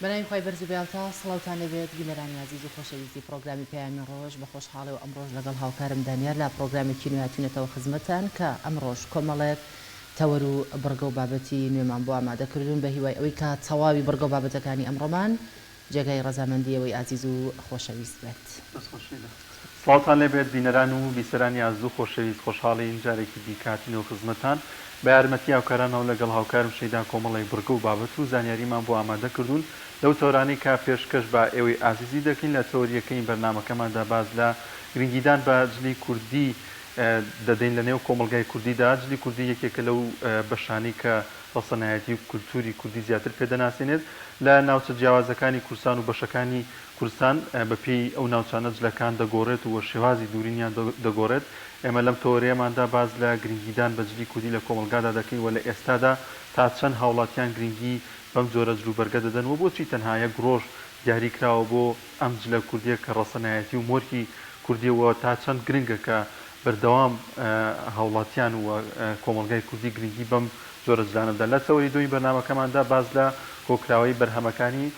بەناوی خوای بەرز و بێهاوتا سڵاوتان لێبێت بینەرانی ئازیز و خۆشەویستی پڕۆگرامی پەیامی ڕۆژ بە خۆشحاڵیەوە ئەمڕۆش لەگەڵ هاوکارم دانیار لە پڕۆگرامێکی نوێ هاتوینەتەوە خزمەتتان کە ئەمڕۆش کۆمەڵێک تەوەر و بڕگە و بابەتی نوێمان بۆ ئامادە کردوون بە هیوای ئەوەی کە تەواوی بڕگە و بابەتەکانی ئەمڕۆمان جێگای ڕەزامەندی ئێوەی ئازیز و خۆشەویست بێت. دەست خۆش شەیدا. سڵاوتان لێبێت بینەران و بیسەرانی ئازیز و خۆشەویست خۆشحاڵین جارێکی دیکە هاتینەوە خزمەتتان بە یارمەتی هاوکارانمەوە لەگەڵ هاوکارم شەیدا کۆمەڵێک بڕگە و بابەت و زانیاریمان بۆ ئامادە کردوون لەو تەوەرانەی کە پێشکەش بە ئێوەی ئازیزی دەکەین لە تەوەری یەکەمی بەرنامەکەماندا باس لە گرنگیدان بە جلی کوردی دەدەین لە نێو کۆمەڵگای کوردیدا جلی کوردی یەکێکە لەو بەشانەی کە ڕەسەنایەتی و کولتووری کوردی زیاتر پێ دەناسێنێت لە ناوچە جیاوازەکانی کوردستان و بەشەکانی کوردستان بە پێی ئەو ناوچانە جلەکان دەگۆڕێت و شێوازی دوورینیان دەگۆڕێت. ئێمە لەم تەوەرەیەماندا باس لە گرنگیدان بە جلی کوردی لە کۆمەڵگادا دەکەین و لە ئێستادا تا چەند هاوڵاتیان گرنگی بەم جۆرە جلوبەرگە دەدەن و بۆچی تەنها یەک ڕۆژ دیاری کراوە بۆ ئەم جلە کوردیە کە ڕەسەنایەتی و مۆرکی کوردیە و تا چەند گرنگە کە بەردەوام هاوڵاتیان و کۆمەڵگای کوردی گرنگی بەم جۆرە جلانە بدەن. لە تەوەری دووەمی بەرنامەکەماندا باس لە کۆکراوەی بەرهەمەکانی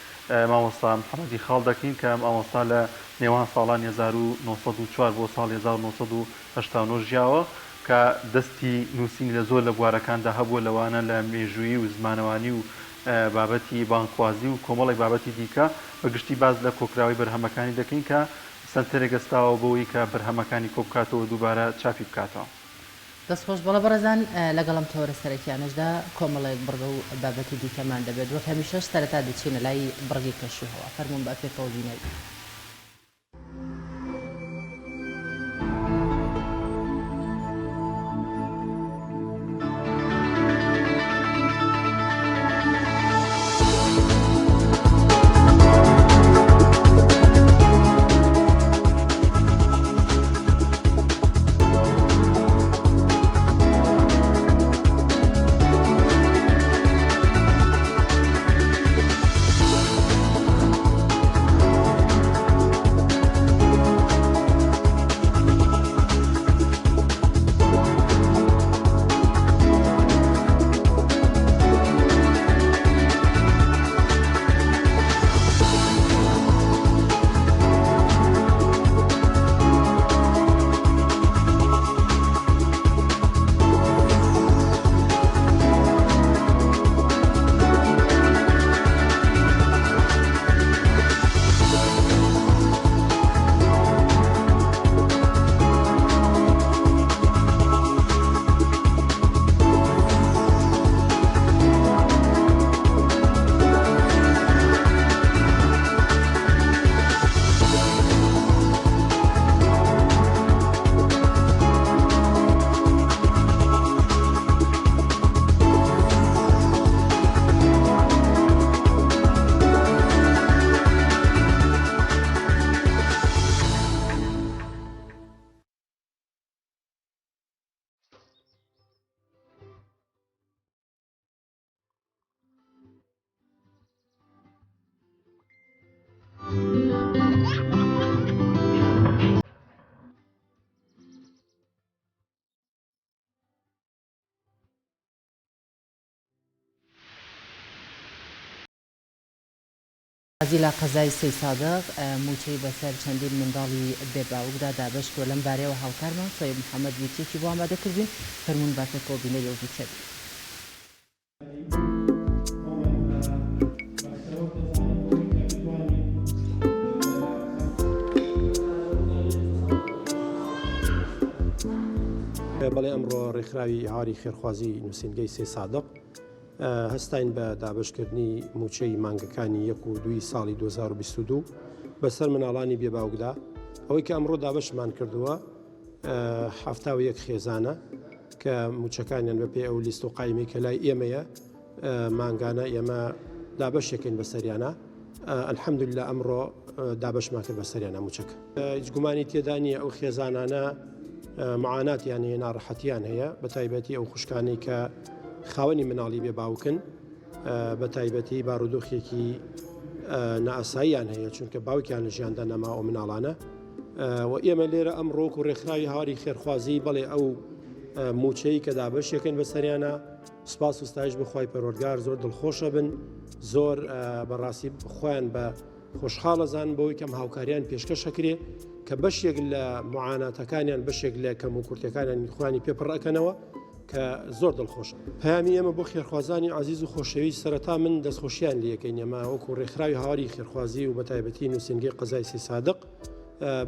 مامۆستا محەمەدی خاڵ دەکەین کە مامۆستا لە نێوان ساڵانی 1904 بۆ ساڵی 1989 ژیاوە کە دەستی نووسینی لە زۆر لە بوارەکاندا هەبووە لەوانە لە مێژوویی و زمانەوانی و بابەتی بانگخوازی و کۆمەڵێک بابەتی دیکە بە گشتی باس لە کۆکراوەی بەرهەمەکانی دەکەین کە سەنتەرێک هەستاوە بەوەی کە بەرهەمەکانی کۆبکاتەوە و دووبارە چاپی بکاتەوە. دەست خۆش بەڵێ بەڕێزان لەگەڵ ئەم تەوەرە سەرەکیانەشدا کۆمەڵێک بڕگە و بابەتی دیکەمان دەبێت وەک هەمیشەش سەرەتا دەچینە لای بڕگەی کەش و هەوا فەرموون با پێکەوە بینەری بین. قازی لە قەزای سەیسادق مووچەی بەسەر چەندین منداڵی بێ باوکدا دابەش کردووە، لەم بارەیەوە هاوکارمان سۆیب محەمەد ڤیتیەکی بۆ ئامادە کردووین، فەرموون با پێکەوە بینەری ئەو ڤیتیە بین. بەڵێ ئەمڕۆ ڕێکخراوی هاواری خێرخوازی نووسینگەی سەیسادق هەستاین بە دابەشکردنی مووچەی مانگەکانی یەک و دووی ساڵی 2022 بەسەر مناڵانی بێباوکدا ئەوەی کە ئەمڕۆ دابەشمان کردووە 71 خێزانە کە مووچەکانیان بەپێی ئەو لیست و قایمی کە لای ئێمەیە مانگانە ئێمە دابەشێکین بەسەریانە الحەمدلله ئەمڕۆ دابەشمان کرد بەسەریانە مووچەکە هیچ گومانی تێدا نییە ئەو خێزانانە معاناتیان هەیە ناڕەحەتیان هەیە بە تایبەتی ئەو خوشکانەی کە خاوەنی مناڵی بێ باوکن بە تایبەتی بارودۆخێکی نائاساییان هەیە چونکە باوکیان لە ژیاندا نەما ئەو مناڵانە و ئێمە لێرە ئەمڕۆ و ڕێکخراوی هاواری خێرخوازی بەڵێ ئەو. موچەی کە دابەشیەکەین بەسەریانە سپاس و ستایش بۆ خوای پەروەردگار زۆر دڵخۆشە بن زۆر بەڕاستی خۆیان بە خۆشحاڵەزان بەوەی کەم هاوکاریان پێشکەشەکرێ کە بەشێک لە معاناتەکانیان بەشێک لە کەم و کورتەکانیان خوانی پێ پڕ ئەکەنەوە کە زۆر دڵخۆش. پەیامی ئێمە بۆ خێرخوازانی عەزیز و خۆشەویست سەرەتا من دەستخۆشیان لێکەین ئێمە وەکو ڕێکخراوی هاواری خێرخوازی و بەتایبەتی نووسینگەی قەزای سەیدسادق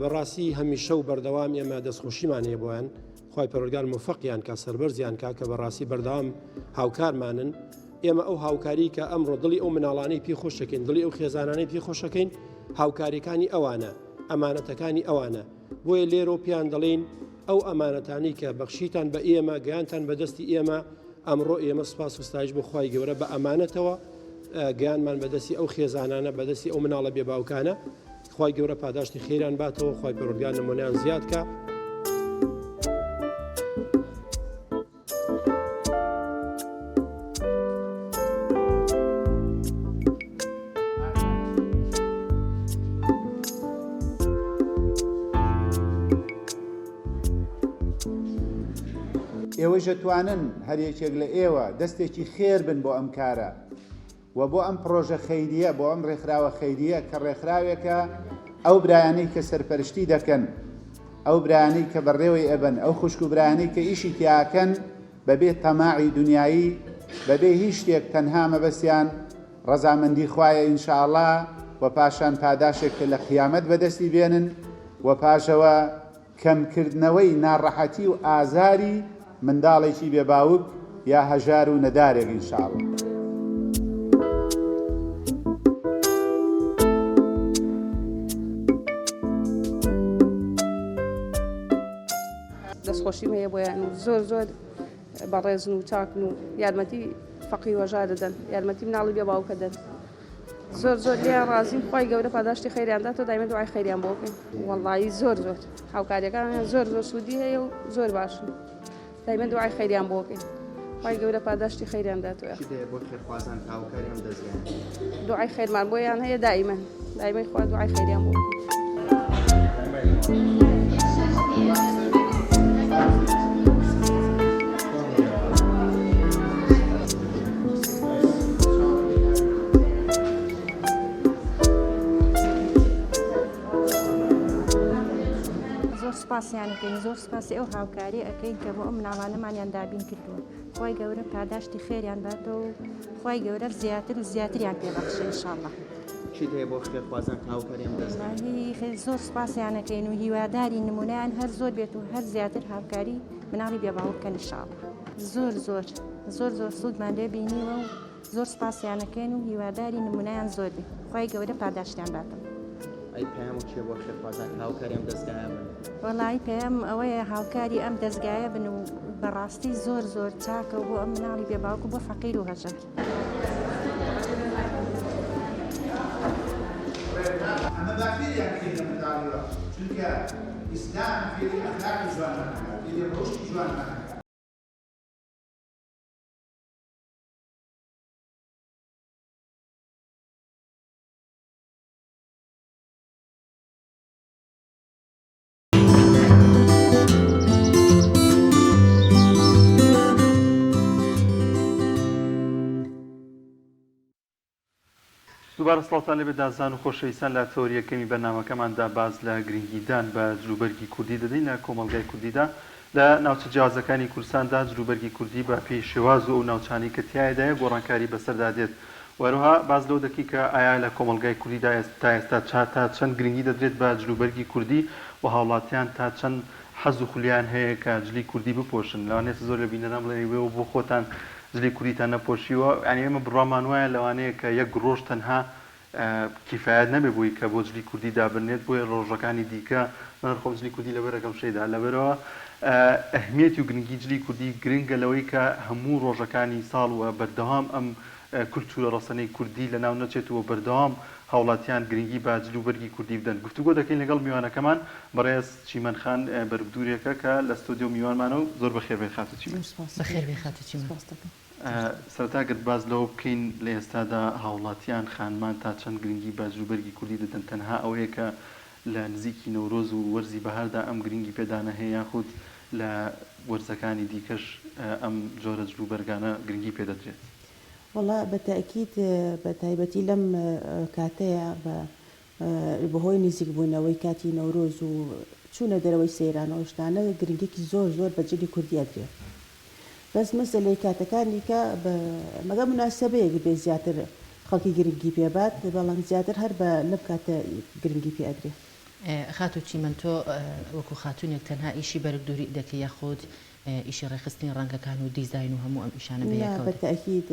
بەڕاستی هەمیشە و بەردەوام ئێمە دەستخۆشیمان هەیە بۆیان خوای پەروەردگار مۆفەقیان کا سەربەرزیان کا کە بەڕاستی بەردەوام هاوکارمانن ئێمە ئەو هاوکاری کە ئەمڕۆ دڵی ئەو مناڵانەی پێ خۆشەکەین دڵی ئەو خێزانانەی پێ خۆشەکەین هاوکاریەکانی ئەوانە ئەمانەتەکانی ئەوانە بۆیە لێرەوە پێیان دەڵێین ئەو ئەمانەتانەی کە بەخشیتان بە ئێمە گەیانتان بە دەستی ئێمە ئەمڕۆ ئێمە سوپاس و ستایش بۆ خوای گەورە بە ئەمانەتەوە گەیانمان بەدەستی ئەو خێزانانە بەدەستی ئەو مناڵە بێ باوکانە خوای گەورە پاداشتی خێریان باتەوە خوای پەروەردگار نمونەیان زیاد کا. ئێوەیش ئەتوانن هەر یەکێک لە ئێوە دەستێکی خێر بن بۆ ئەم کارە و بۆ ئەم پڕۆژە خەیرییە، بۆ ئەم ڕێکخراوە خەیرییە کە ڕێکخراوێکە ئەو برایانەی کە سەرپەرشتی دەکەن، ئەو برایانەی کە بەڕێوەی ئەبەن، ئەو خوشک و برایانەی کە ئیشی تیا ئەکەن بەبێ تەماعی دونیایی، بەبێ هیچ شتێک تەنها مەبەستیان ڕەزامەندی خوایە ان شاء اللە و پاشان پاداشێک کە لە قیامەت بەدەستی بێنن و پاشەوە کەمکردنەوەی ناڕەحەتی و ئازاری منداڵێکی بێ باوک یا هەژار و نەدارێک ان شاء اللە. دەستخۆشیم هەیە بۆیان و زۆر زۆر بەڕێزن و چاکن و یارمەتی فەقیر وەژار دەدەن یارمەتی مناڵی بێ باوکە دەن زۆر زۆر لێیان ڕازیم خوای گەورە پاداشتی خێریان داتەوە دایمە دوعای خێریان بۆ بکەین وەڵایی زۆر زۆر هاوکاریەکانیان زۆر زۆر سوودی هەیە و زۆر باشن دایمە دوعای خێریان بۆ بکەین خوای گەورە پاداشتی خێریان داتەوە بۆ خێرخوازان هاوکاری ئەم دەزگایە دوعای خێرمان بۆیان هەیە دایمە دایمەی خوا دوعای خێریان بۆ بکەین. زۆر سوپاسیان ئەکەین زۆر سوپاسی ئەو هاوکاری ئەکەین کە بۆ ئەم مناڵانەمانیان دابین کردووە خوای گەورە پاداشتی خێریان باتەوە و خوای گەورە زیاتر و زیاتریان پێ بەخشێ ئینشاڵڵا. چیت هەیە بۆ خێرخوازان کە هاوکاری ئەم دەزگایەن؟ وەڵاهی زۆر سوپاسیان ئەکەین و هیوادارین نمونەیان هەر زۆر بێت و هەر زیاتر هاوکاری مناڵی بێ باوک بکەن ئینشاڵڵا. زۆر زۆر زۆر زۆر سوودمان لێ بینیوە و زۆر سوپاسیان ئەکەین و هیوادارین نمونەیان زۆر بێ خوای گەورە پاداشتیان باتەوە. ئەی پەیامت چیە بۆ خێرخوازان کە هاوکاری ئەم دەزگایە بن؟ وەڵایی پەیامم ئەوەیە هاوکاری ئەم دەزگایە بن و بەڕاستی زۆر زۆر چاکە و بۆ ئەم مناڵی بێ باوک و بۆ فەقیر و هەژار. ئەمە با فێریان بکەین لە منداڵیەوە چونکە ئیسلام فێری ئەخلاقی جوانمان ئەکات فێری ڕەوشتی جوانمان ئەکات. دووبارە سڵاوتان لێبێت ئازیزان و خۆشەویستان لە تەوەری یەکەمی بەرنامەکەماندا باس لە گرنگیدان بە جلوبەرگی کوردی دەدەین لە کۆمەڵگای کوردیدا لە ناوچە جیاوازەکانی کوردستاندا جلوبەرگی کوردی بە پێی شێواز و ئەو ناوچانەی کە تیایدایە گۆڕانکاری بەسەردا دێت و هەروەها باس لەوە دەکەین کە ئایا لە کۆمەڵگای کوردیدا تا ئێستا تا چەند گرنگی دەدرێت بە جلوبەرگی کوردی و هاوڵاتیان تا چەند حەز و خولیایان هەیە کە جلی کوردی بپۆشن لەوانەیە زۆر لە بینەران بڵێن ئەی بۆ خۆتان جلی کوردیتان نەپۆشیوە یانی ئێمە بڕوامان وایە لەوانەیە کە یەک ڕۆژ تەنها کیفایەت نەبێ بۆی کە بۆ جلی کوردی دابنرێت بۆیە ڕۆژەکانی دیکە من خۆم جلی کوردی لەبەر ئەکەم شەیدا لەبەرەوە ئەهمیەتی و گرنگی جلی کوردی گرنگە لەوەی کە هەموو ڕۆژەکانی ساڵ و بەردەوام ئەم کولتوورە ڕەسەنەی کوردی لەناو نەچێت و بەردەوام هاوڵاتیان گرنگی بە جل و بەرگی کوردی بدەن. گفتوگۆ دەکەین لەگەڵ میوانەکەمان بەڕێز چیمەن خان بەرگدوورێکە کە لە ستۆدیۆ میوانمانە و زۆر بەخێر بێن خاتوو چیمەن. بەخێر بێی خاتوو چیمەن. سەرەتا گەر باس لەوە بکەین لە ئێستادا هاوڵاتیان، خانمان تا چەند گرنگی بە جلوبەرگی کوردی دەدەن تەنها ئەوەیە کە لە نزیکی نەورۆز و وەرزی بەهاردا ئەم گرنگی پێدانە هەیە یاخود لە وەرزەکانی دیکەش ئەم جۆرە جلوبەرگانە گرنگی پێ دەدرێت؟ وەڵا بە تەئکید بە تایبەتی لەم کاتەیا بە بەهۆی نزیک بوونەوەی کاتی نەورۆز و چوونە دەرەوەی سەیران و ئەو شتانە گرنگیەکی زۆر زۆر بە جلی کوردی ئەدرێ بەس مەسەلەی کاتەکانی کە بە مەگەر موناسەبەیەک بێ زیاتر خەڵکی گرنگی پێ بات بەڵام زیاتر هەر بە لەم کاتە گرنگی پێ ئەدرێ. خاتوو چیمەن تۆ وەکو خاتوونێک تەنها ئیشی بەرگ دووری دەکەی یاخود ئیشی ڕێکخستنی ڕەنگەکان و دیزاین و هەموو ئەم ئیشانە نا بەیەکەوە بە دەکەی؟ تەئکید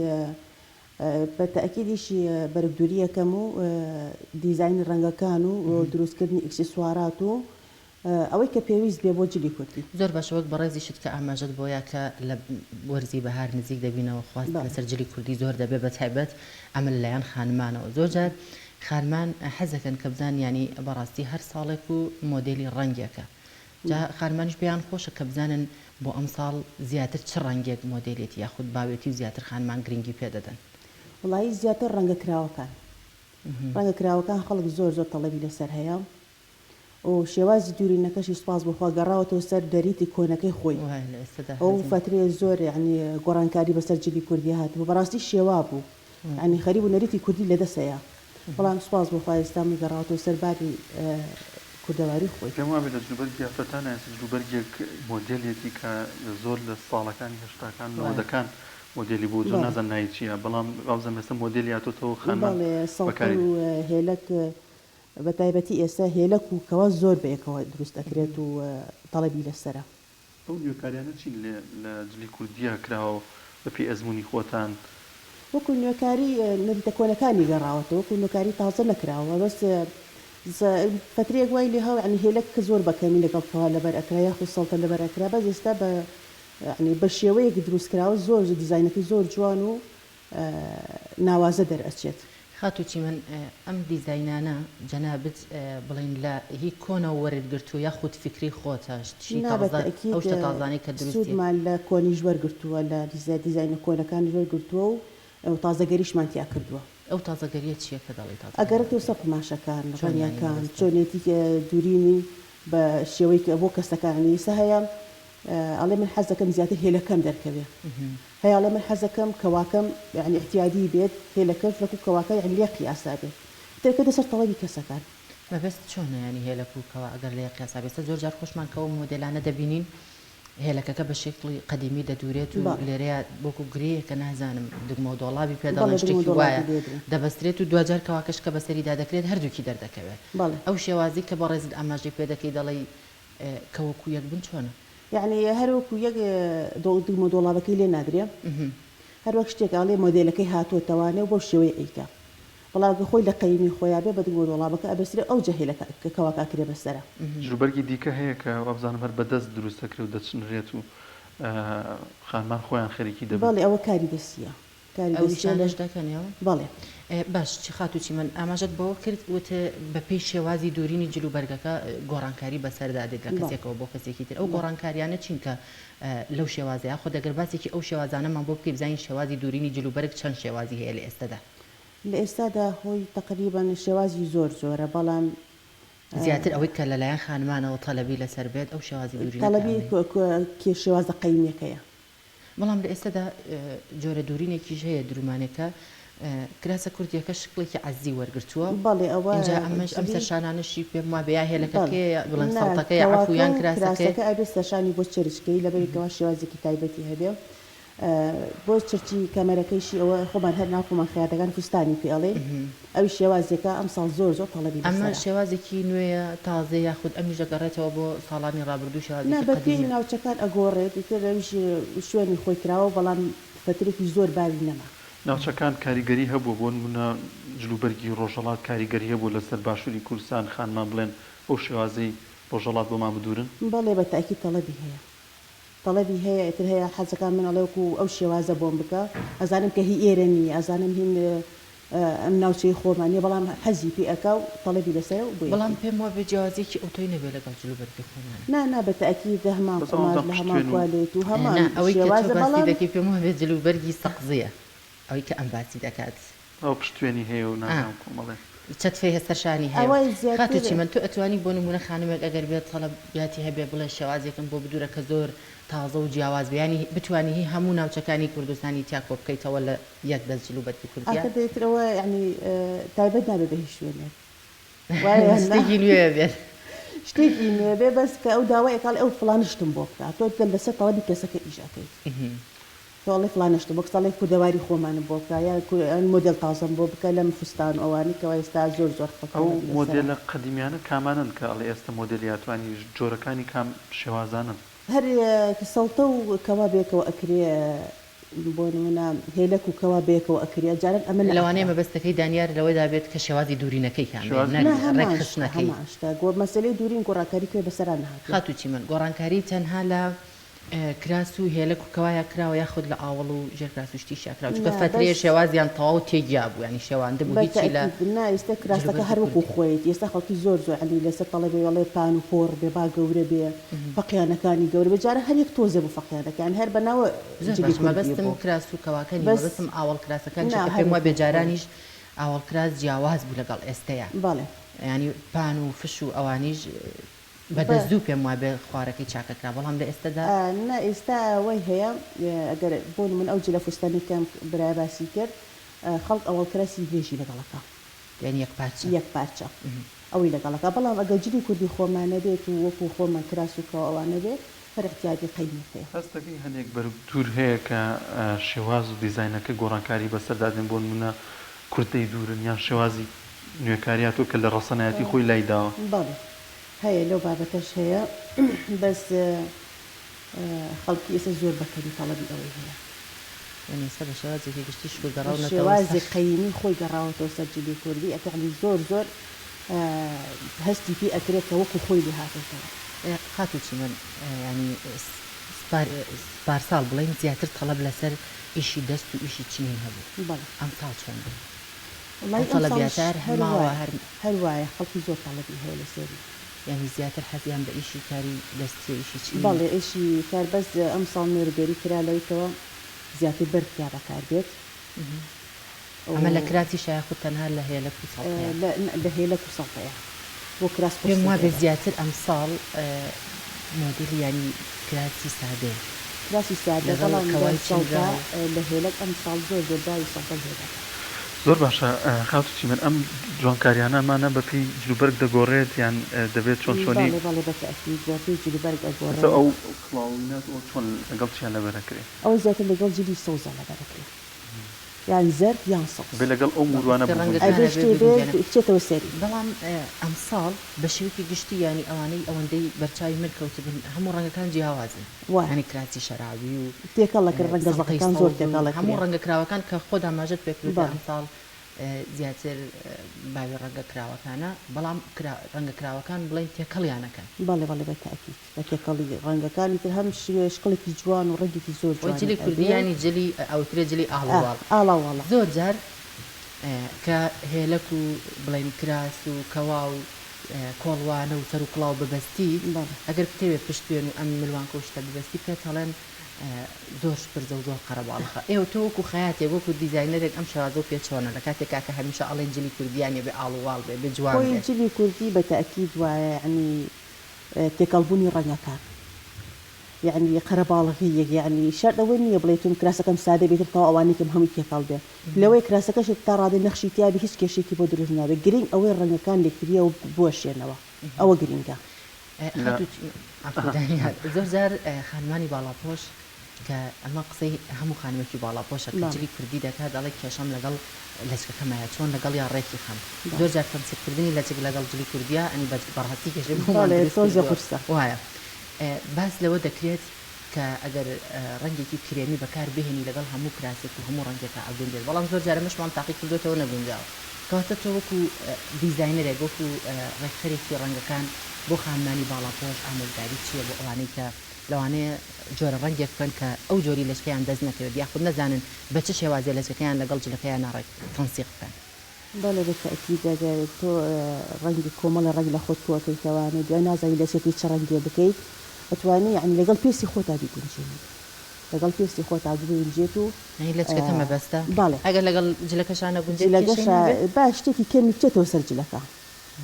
بە تەئکید ئیشی بەرگ دووری ئەکەم و دیزاینی ڕەنگەکان و دروست کردنی ئیکسسوارات و ئەوەی کە پێویست بێ بۆ جلی کوردی. زۆر باشە وەک بەڕێزیشت کە ئاماژەت بۆ یا کە لە وەرزی بەهار نزیک دەبینەوە خواست بەڵێ. لەسەر جلی کوردی زۆر دەبێ بە تایبەت ئەمە لە لایەن خانمانەوە زۆر جار خانمان حەز دەکەن کە بزانن یانی بەڕاستی هەر ساڵێک و مۆدێلی ڕەنگێکە جا خانمانیش پێیان خۆشە کە بزانن بۆ ئەمساڵ زیاتر چ ڕەنگێک مۆدێلێتی یاخود باوێتی و زیاتر خانمان گرنگی پێ دەدەن. وەڵایی زیاتر ڕەنگە کراوەکان ڕەنگە کراوەکان خەڵک زۆر زۆر تەڵەبی لەسەر هەیە و شێوازی دوورینەکەشی سوپاس بۆ خوا گەڕاوەتەوە سەر نەریتی کۆنەکەی خۆی وایە لە ئێستەدا ئەو هەزین. فەترەیە زۆر یەعنی گۆڕانکاری بەسەر جلی کوردی هاتبوو بەڕاستی شێوا بوو یەعنی خەریک بوو نەریتی کوردی لەدەست ئەیا بەڵام سوپاس بۆ خوا ئێستا من گەڕاوەتەوە سەر باری کوردەواری خۆی. پێم وابێ لە جلوبەرگی ئافرەتانا ئێستا جلوبەرگێک مۆدێلێتی کە زۆر لە ساڵەکانی هەشتاکان وایە. نەوەدەکان مۆدێلی بوو زۆر بەڵێ. نازانم ناوی چییە بەڵام وابزانم ئێستا مۆدێلی هاتۆتەوە خانمان بەڵێ سەڵتە بەکاری و هێلەک بە تایبەتی ئێستا هێلەک و کەوا زۆر بەیەکەوە دروست ئەکرێت و تەڵەبی لەسەرە. ئەو نوێکاریانە چین لە لە جلی کوردییا کراوە بە پێی ئەزموونی خۆتان؟ وەکو نوێکاری نەریتە کۆنەکانی گەڕاوەتەوە وەکو نوێکاری تازە نەکراوە بەس فەترەیەک وای لێ هاو یانی هێلەک کە زۆر بە کەمی لەگەڵ کەوا لەبەر ئەکرا یاخود سەڵتە لەبەر ئەکرا بەس ئێستا بە یانی بە شێوەیەک دروست کراوە زۆر دیزاینەکەی زۆر جوان و ناوازە دەرئەچێت. خاتوو چیمەن ئەم دیزاینانە جەنابت بڵێین لە هی کۆنەوە وەرت گرتووە یاخود فیکرەی خۆتە شتی نا بە تازە تەئکید ئەو شتە تازانەی کە دروستی. سوودمان لە کۆنیش وەرگرتووە لە دیزاینە کۆنەکانیش وەرگرتووە و تازەگەریشمان تیا کردووە. ئەو تازەگەریە چیە کە دەڵێی تازەگەری ئەگەڕێتەوە سەر قوماشەکان، چۆن یانی ڕەنگەکان، مەبەستت؟ چۆنیەتی دورینی بە شێوەی کە بۆ کەسەکان یانی ئیستا هەیە ئەڵێ من حەز دەکەم زیاتر هێلەکەم دەرکەوێ هەیە ئەڵێ من حەز دەکەم کەواکەم یانی ئیعتیادی بێت هێلەکەش وەکو کەواکە یانی لێ قیاسا بێت ئیتر ئەکەوێتە سەر تەڵەبی کەسەکان. مەبەست چۆنە یانی هێلەک و کەوا ئەگەر لێ قیاسا بێت ئێستا زۆر جار خۆشمان کە ئەو مۆدێلانە دەبینین هێلەکەکە بە شێکڵی قەدیمی دەدورێت و بەڵێ. لێرەیا وەکو گرێیەکە نازانم دگمە و دۆڵابی پێ بەڵێ دەڵێن دگمە و شتێکی دۆڵابی وایە لێ درێ. دەبەسترێت و دواجار کەواکەش کە بەسەریدا دەکرێت هەردووکی دەردەکەوێت بەڵێ. ئەو شێوازەی کە بەڕێزت ئاماژەی پێ دەکەی دەڵێی کە وەکو یەک بن چۆنە؟ یەعنی هەر وەکو یەک دگمە و دۆڵابەکەی لێ نادرێ هەر وەک شتێک ئەڵێ مۆدێلەکەی هاتووەتەوانێ و بەو شێوەیە ئەیکا بەڵام گەر خۆی لە قەیمی خۆیا بێ بە دگمە و دۆڵابەکە ئەبەسترێ ئەوجا هێلەکە کەواکە ئەکرێ بەسەرا. جلوبەرگی دیکە هەیە کە وابزانم هەر بە دەست دروست دەکرێ و دەچنرێت و خانمان خۆیان خەریکی دەبن. بەڵێ ئەوە کاری دەستییە. کاری ئەو دەستیە لە ئیشانەش دەکەن ئێوە؟ بەڵێ. باش چی خاتوو چیمەن ئاماژەت بەوە کرد وت بەپێی شێوازی دوورینی جل و بەرگەکە گۆڕانکاری بەسەردا دێت لە بەڵێ. کەسێکەوە بۆ کەسێکی تر ئەو بەڵێ. گۆڕانکاریانە چین کە لەو شێوازە یاخود ئەگەر باسێکی ئەو شێوازانەمان بۆ بکەی بزانین شێوازی دوورینی جل و بەرگ چەند شێوازی هەیە لە ئێستەدا؟ لە ئێستادا خۆی تەقریبەن شێوازی زۆر زۆرە بەڵام زیاتر ئەوەی کە لەلایەن خانمانەوە تەلەبی لەسەر بێت ئەو شێوازی دوورینە کە تەڵەبی ئەمەی. کێ شێوازە قەیمیەکەیە. بەڵام لە ئێستەدا جۆرە دوورینێکیش هەیە درومانێکە کراسە کوردیەکە شکڵێکی عەزی وەرگرتووە بەڵێ ئەوە ئینجا ئەمەش ئەم جلی سەرشانانەشی پێم وابێ یا بەڵێ هێلەکەکەیە یا بڵێم نا سەڵتەکەیە عەفوو کەواکە یان و کراسەکەیە. کراسەکە ئەبێ سەرشانی بۆ چرچ کەی لەبەری کەوا شێوازێکی تایبەتی هەبێ بۆ چرچی کەمەرەکەیشی ئەوە خۆمان هەر ناو خۆمان خەیاتەکان فستانی پێ ئەڵێین ئەویش شێوازێکە ئەمساڵ زۆر زۆر تەڵەبی ئەمە لەسەرە. شێوازێکی نوێیە تازەیە یاخود ئەمیش دەگەڕێتەوە بۆ ساڵانی ڕابردوو نا شێوازێکی بە پێی قەدیمە؟ ناوچەکان ئەگۆڕێت ئیتر ئەویش شوێنی خۆی کراوە بەڵام فەترێکی زۆر باوی نەما. ناوچەکان کاریگەری هەبووە بۆ نموونە جلوبەرگی ڕۆژهەڵات کاریگەری هەبووە لەسەر باشووری کوردستان خانمان بڵێن بەو شێوازەی ڕۆژهەڵات بۆمان بدوورن؟ بەڵێ بە تەئکید تەڵەبی هەیە. تەڵەبی هەیە ئیتر هەیە حەزەکا من ئەڵێ وەکو ئەو شێوازە بۆم بکە ئەزانم کە هی ئێرە نییە ئەزانم هین ئەم ناوچەی خۆمان نییە بەڵام حەزی پێ ئەکا و تەڵەبی لەسەرە و بۆی بەڵام ئەکەین. پێم وابێ جیاوازیەکی ئەوتۆی نەبێ لەگەڵ جلوبەرگی خۆمانا. نا نا بە تەئکید هەمان بەس قوماش ئەوەندە لە هەمان پشتێن و. کوالێت و هەمان نا ئەوەی کە تۆ شێوازە باسی بەڵام. دەکەی پێم وابێ جلوبەرگی سەقزییە ئەوەی کە ئەم باسی دەکات. ئەوە پشتێنی هەیە و ئا. نازانم کۆمەڵێ. چەتفەی هەستەر شانی هەیە و ئەوەی زیاتر. خاتوو چیمەن تۆ ئەتوانی بۆ نموونە خانمێک ئەگەر بێت تەڵەبیاتی هەبێ بڵێ شێوازێکم بۆ بدوورە کە زۆر تازە و جیاواز بێ یانی بتوانی هی هەموو ناوچەکانی کوردستانی تیا کۆ بکەیتەوە لە یەک دەست جل و بەرگی کوردیە؟ ئاخر دەیتر ئەوە یانی تایبەت نابێ بە هیچ شوێنێک وایە یان نا؟ شتێکی نوێ بێت. شتێکی نوێ بێ بەس کە ئەو داوای ئەکا ئەڵێ ئەو فڵانە شتم بۆ بکە تۆ لەسەر تەڵەبی کەسەکە ئیش ئەکەیت. تۆ ئەڵێی فڵانە شتم وەک ساڵێک کوردەواری خۆمانم بۆ بکە یا مۆدێل تازەم بۆ بکە لەم فستان و ئەوانەی کەوا ئێستا زۆر زۆر خەڵک ئەو تەڵەبی لەسەرە. مۆدێلە قەدیمیانە کامانەن کە ئەڵێی ئێستا مۆدێلی هاتوانی جۆرەکانی کام شێوازانەن؟ هەر سەڵتە و کەوا بەیەکەوە ئەکرێ بۆ نمونە هێلەک و کەوا بەیەکەوە ئەکرێ جاران ئەمە لەوانەیە نەئەکرا. مەبەستەکەی دانیار لەوەدا بێت کە شێوازی دوورینەکەی کام بێ شێوازی نەک نا دوورینەکەی. هەمان شتە ڕێکخستنەکەی. هەمان شتە گۆ مەسەلەی دوورین گۆڕانکاری کوێ بەسەرا نەهاتووە. خاتوو چیمەن گۆڕانکاری تەنها لە کراس و هێلەک و کەوایە کراوە یاخود لە ئاوەڵ و ژێر کراس و شتیشیا کراوە چونکە نا فەترەیە بەس شێوازیان تەواو تێگیا بوو یانی شێواندبوو بە هیچی لە تەئکید نا ئیستا کراسەکە جلوبەرگی هەر وەکوو کوردی. خۆیەتی ئێستا خەڵکی زۆر زۆر یانی لەسەر تەڵەبێ ئەڵێ پان و پۆڕ بێ با گەورە بێ فەقیانەکانی گەورە بێ جاران هەر یەک تۆزێ بوو فەقیانەکە یانی هەر بە ناوە زۆر جلی باشە کوردی مەبەستم بوو کراس و کەواکە نیە بەس مەبەستم ئاوەڵ کراسەکانیشە نا کە هەر پێم وابێ وەکوو خۆی. جارانیش ئاوەڵ کراس جیاواز بوو لەگەڵ ئێستەیا بەڵێ. یانی پان و فش و ئەوانیش بە بە. دەزوو پێم وابێ خوارەکەی چاکەکرا بەڵام لە ئێستەدا. نا ئێستا وای هەیە ئەگەر بۆ نمونە ئەو جلە فستانەی کە ئەم برایە باسی کرد خەڵک ئەوەڵ کراسی درێژی لەگەڵ ئەکا. یانی یەک پارچە. یەک پارچە ئەوەی لەگەڵ ئەکا بەڵام ئەگەر جلی کوردی خۆمانە بێت و وەکو خۆمان کراس و کەوا ئەوانە بێ هەر ئیعتیادی قەیمێک هەیە. هەست دەکەی هەنێک بەرگ دوور هەیە کە شێواز و دیزاینەکە گۆڕانکاری بەسەردا دێن بۆ نمونە کورتەی دوورن یان شێوازی نوێکاری هاتووە کە لە ڕەسەنایەتی خۆی لای داوە؟ بەڵێ هەیە لەو بابەتەش هەیە بەس خەڵکی ئێستا زۆر بە کەمی تەڵەبی ئەوەی هەیە. یانی ئێستا بە شێوازێکی گشتی شکور بە گەڕاونەتەوە شێوازی سەر. قەیمی خۆی گەڕاوەتەوە سەر جلی کوردی یەعنی زۆر زۆر هەستی پێ ئەکرێ کە وەکو خۆی لێ هاتۆتەوە. خاتوو چیمەن یانی پارساڵ بڵێین زیاتر تەڵەب لەسەر ئیشی دەست و ئیشی چنین هەبوو بەڵێ. ئەمساڵ چۆنە؟ وەڵایی ئەو ئەمساڵیش تەڵەبیاتە هەر هەر ماوە وایە هەر. هەر وایە خەڵکی زۆر تەڵەبی هەیە لەسەری. یانی زیاتر حەزیان بە ئیشی کاری دەستیە ئیشی چنینە؟ بەڵێ ئیشی کار بەس ئەمساڵ نوێرگەری کرا لەوەی کەوا زیاتر بەرد تیا بەکار بێت. ئەمە لە کراسیشە یاخود تەنها لە هێلەک و سەڵتەیە؟ لە لە هێلەک و سەڵتەیە بۆ کراس پێم قورستر وابێ دەبێت. زیاتر ئەمساڵ مۆدێلی یانی کراسی سادەیە کراسی سادە لەگەڵ بەڵام لە کەوای سەڵتە چنراو. لە هێلەک ئەمساڵ زۆر زۆر باوی سەڵتە و هێلەکە. زۆر باشە خاتوو چیمەن ئەم جوانکاریانە ئەمانە بە پێی جلوبەرگ دەگۆڕێت یان دەبێت چۆن چۆنی؟ بەڵێ بەڵێ بە تەئکید بە پێی جلوبەرگ ئێستا ئەگۆڕێ. ئەو کڵاو و ئینات ئەوە چۆن لەگەڵ چیا لەبەر ئەکرێ؟ ئەوە زیاتر لەگەڵ جلی سەوزا لەبەر ئەکرێ. یان زەرد یان سەوز. ئەبێ لەگەڵ ئەو موروانە بەڕاستی بگونجێ. ڕەنگەکان ئەبێ ئەبێ شتێ بێ بگونجێنە. بچێتەوە سەری. بەڵام ئەمساڵ بە شێوەیەکی گشتی یانی ئەوانەی ئەوەندەی بەرچاوی من کەوتبن هەموو ڕەنگەکان جیاوازن وایە. یانی کراسی شەراوی و تێکەڵ ئەکرێ ڕەنگە سەڵتەی زەقەکان زۆر سەوز و تێکەڵ ئەکرێ. هەموو ڕەنگە کراوەکان کە خۆت ئاماژەت پێ کرد وتت بەڵێ. ئەمساڵ زیاتر باوی ڕەنگە کراوەکانە بەڵام ڕەنگە کراوەکان بڵێین تێکەڵیان ئەکەن. بەڵێ بەڵێ بە تەئکید. بە تێکەڵی ڕەنگەکانی تر هەم شکڵێکی جوان و ڕەنگێکی زۆر وە جوانی جلی کوردی ئەبێ. یانی جلی ئەوترێ جلی ئاڵ و ئا واڵ ئاڵاوواڵە. زۆر جار کە هێلەک و بڵێین کراس و کەوا و کۆڵوانە و سەر و کڵاو ببەستی بەڵێ. ئەگەر بتەوێ پشتوێن و ئەم ملوانکە و شتە ببەستی پێت ئەڵێن زۆر شپرزە و زۆر قەرەباڵخە ئێوە تۆ وەکو خەیاتێک وەکو دیزاینەرێک ئەم شێوازەو پێ چۆنە لە کاتێکا کە هەمیشە ئەڵێن جلی کوردیان ئەبێ ئاڵ و واڵ بێ بێ جوان خۆی بێ. جلی کوردی بە تەئکید وایە یەعنی تێکەڵبوونی ڕەنگەکان یەعنی قەرەباڵغییەک یەعنی شەرت ئەوە نییە بڵێی تۆم کراسەکەم سادە بێ تر تەواو ئەوانەی کەم هەمووی تێکەڵ بێ لەوەیە کراسەکەشت تا ڕادەی نەخشی تیا بێ هیچ کێشەیەکی بۆ دروست نابێ گرینگ ئەوەی ڕەنگەکان لێکترییەوە بوەشێنەوە ئەوە گرینگە. لە خاتوو عەفوو دانیال زۆر جار خانمانی باڵاپۆش کە ئەمە قسەی هەموو خانمێکی باڵاپۆشە کە بەڵێ. جلی کوردی دەکات ئەڵێ کێشەم لەگەڵ لەچکەکەمایە چۆن لەگەڵیا ڕێکی خەم بەڵێ. زۆر جار تەنسیق کردنی لەچک لەگەڵ جلی کوردیا ئەنی بە بەڕاستی کێشەی بۆمان بەڵێ دروست تۆزێ کردووە قورسە. وایە باس لەوە دەکرێت کە ئەگەر ڕەنگێکی کرێمی بەکار بهێنی لەگەڵ هەموو کراسێک و هەموو ڕەنگێکا ئەگونجێت بەڵام زۆر جار ئەمەشمان تاقی کردۆتەوە نەگونجاوە کەواتە تۆ وەکو دیزاینەرێک وەکو ڕێکخەرێکی ڕەنگەکان بۆ خانمانی باڵاپۆش ئامۆژگاری چییە بۆ ئەوانەی کە لەوانەیە جۆرە ڕەنگێک بکەن کە ئەو جۆری لەچکەیان دەست نەکەوێت یاخود نەزانن بە چ شێوازێ لەچکەکەیان لەگەڵ جلەکەیانا ڕێک تەنسیق بکەن. بەڵێ بە تەئکید ئەگەر تۆ ڕەنگی کۆمەڵێ ڕەنگ لە خۆت کۆئەکەیتەوانێ دوای نازانی لەچکەکەی چ ڕەنگێ بکەیت ئەتوانی یەعنی لەگەڵ پێستی خۆتا بیگونجێنی. لەگەڵ پێستی خۆتا بگونجێت و یانی لەچکەکە مەبەستە؟ بەڵێ. ئەگەر لەگەڵ جلەکەشا نەگونجێت کێشەی جلەکەشا نابێت؟ با شتێکی کەمی بچێتەوە سەر جلەکە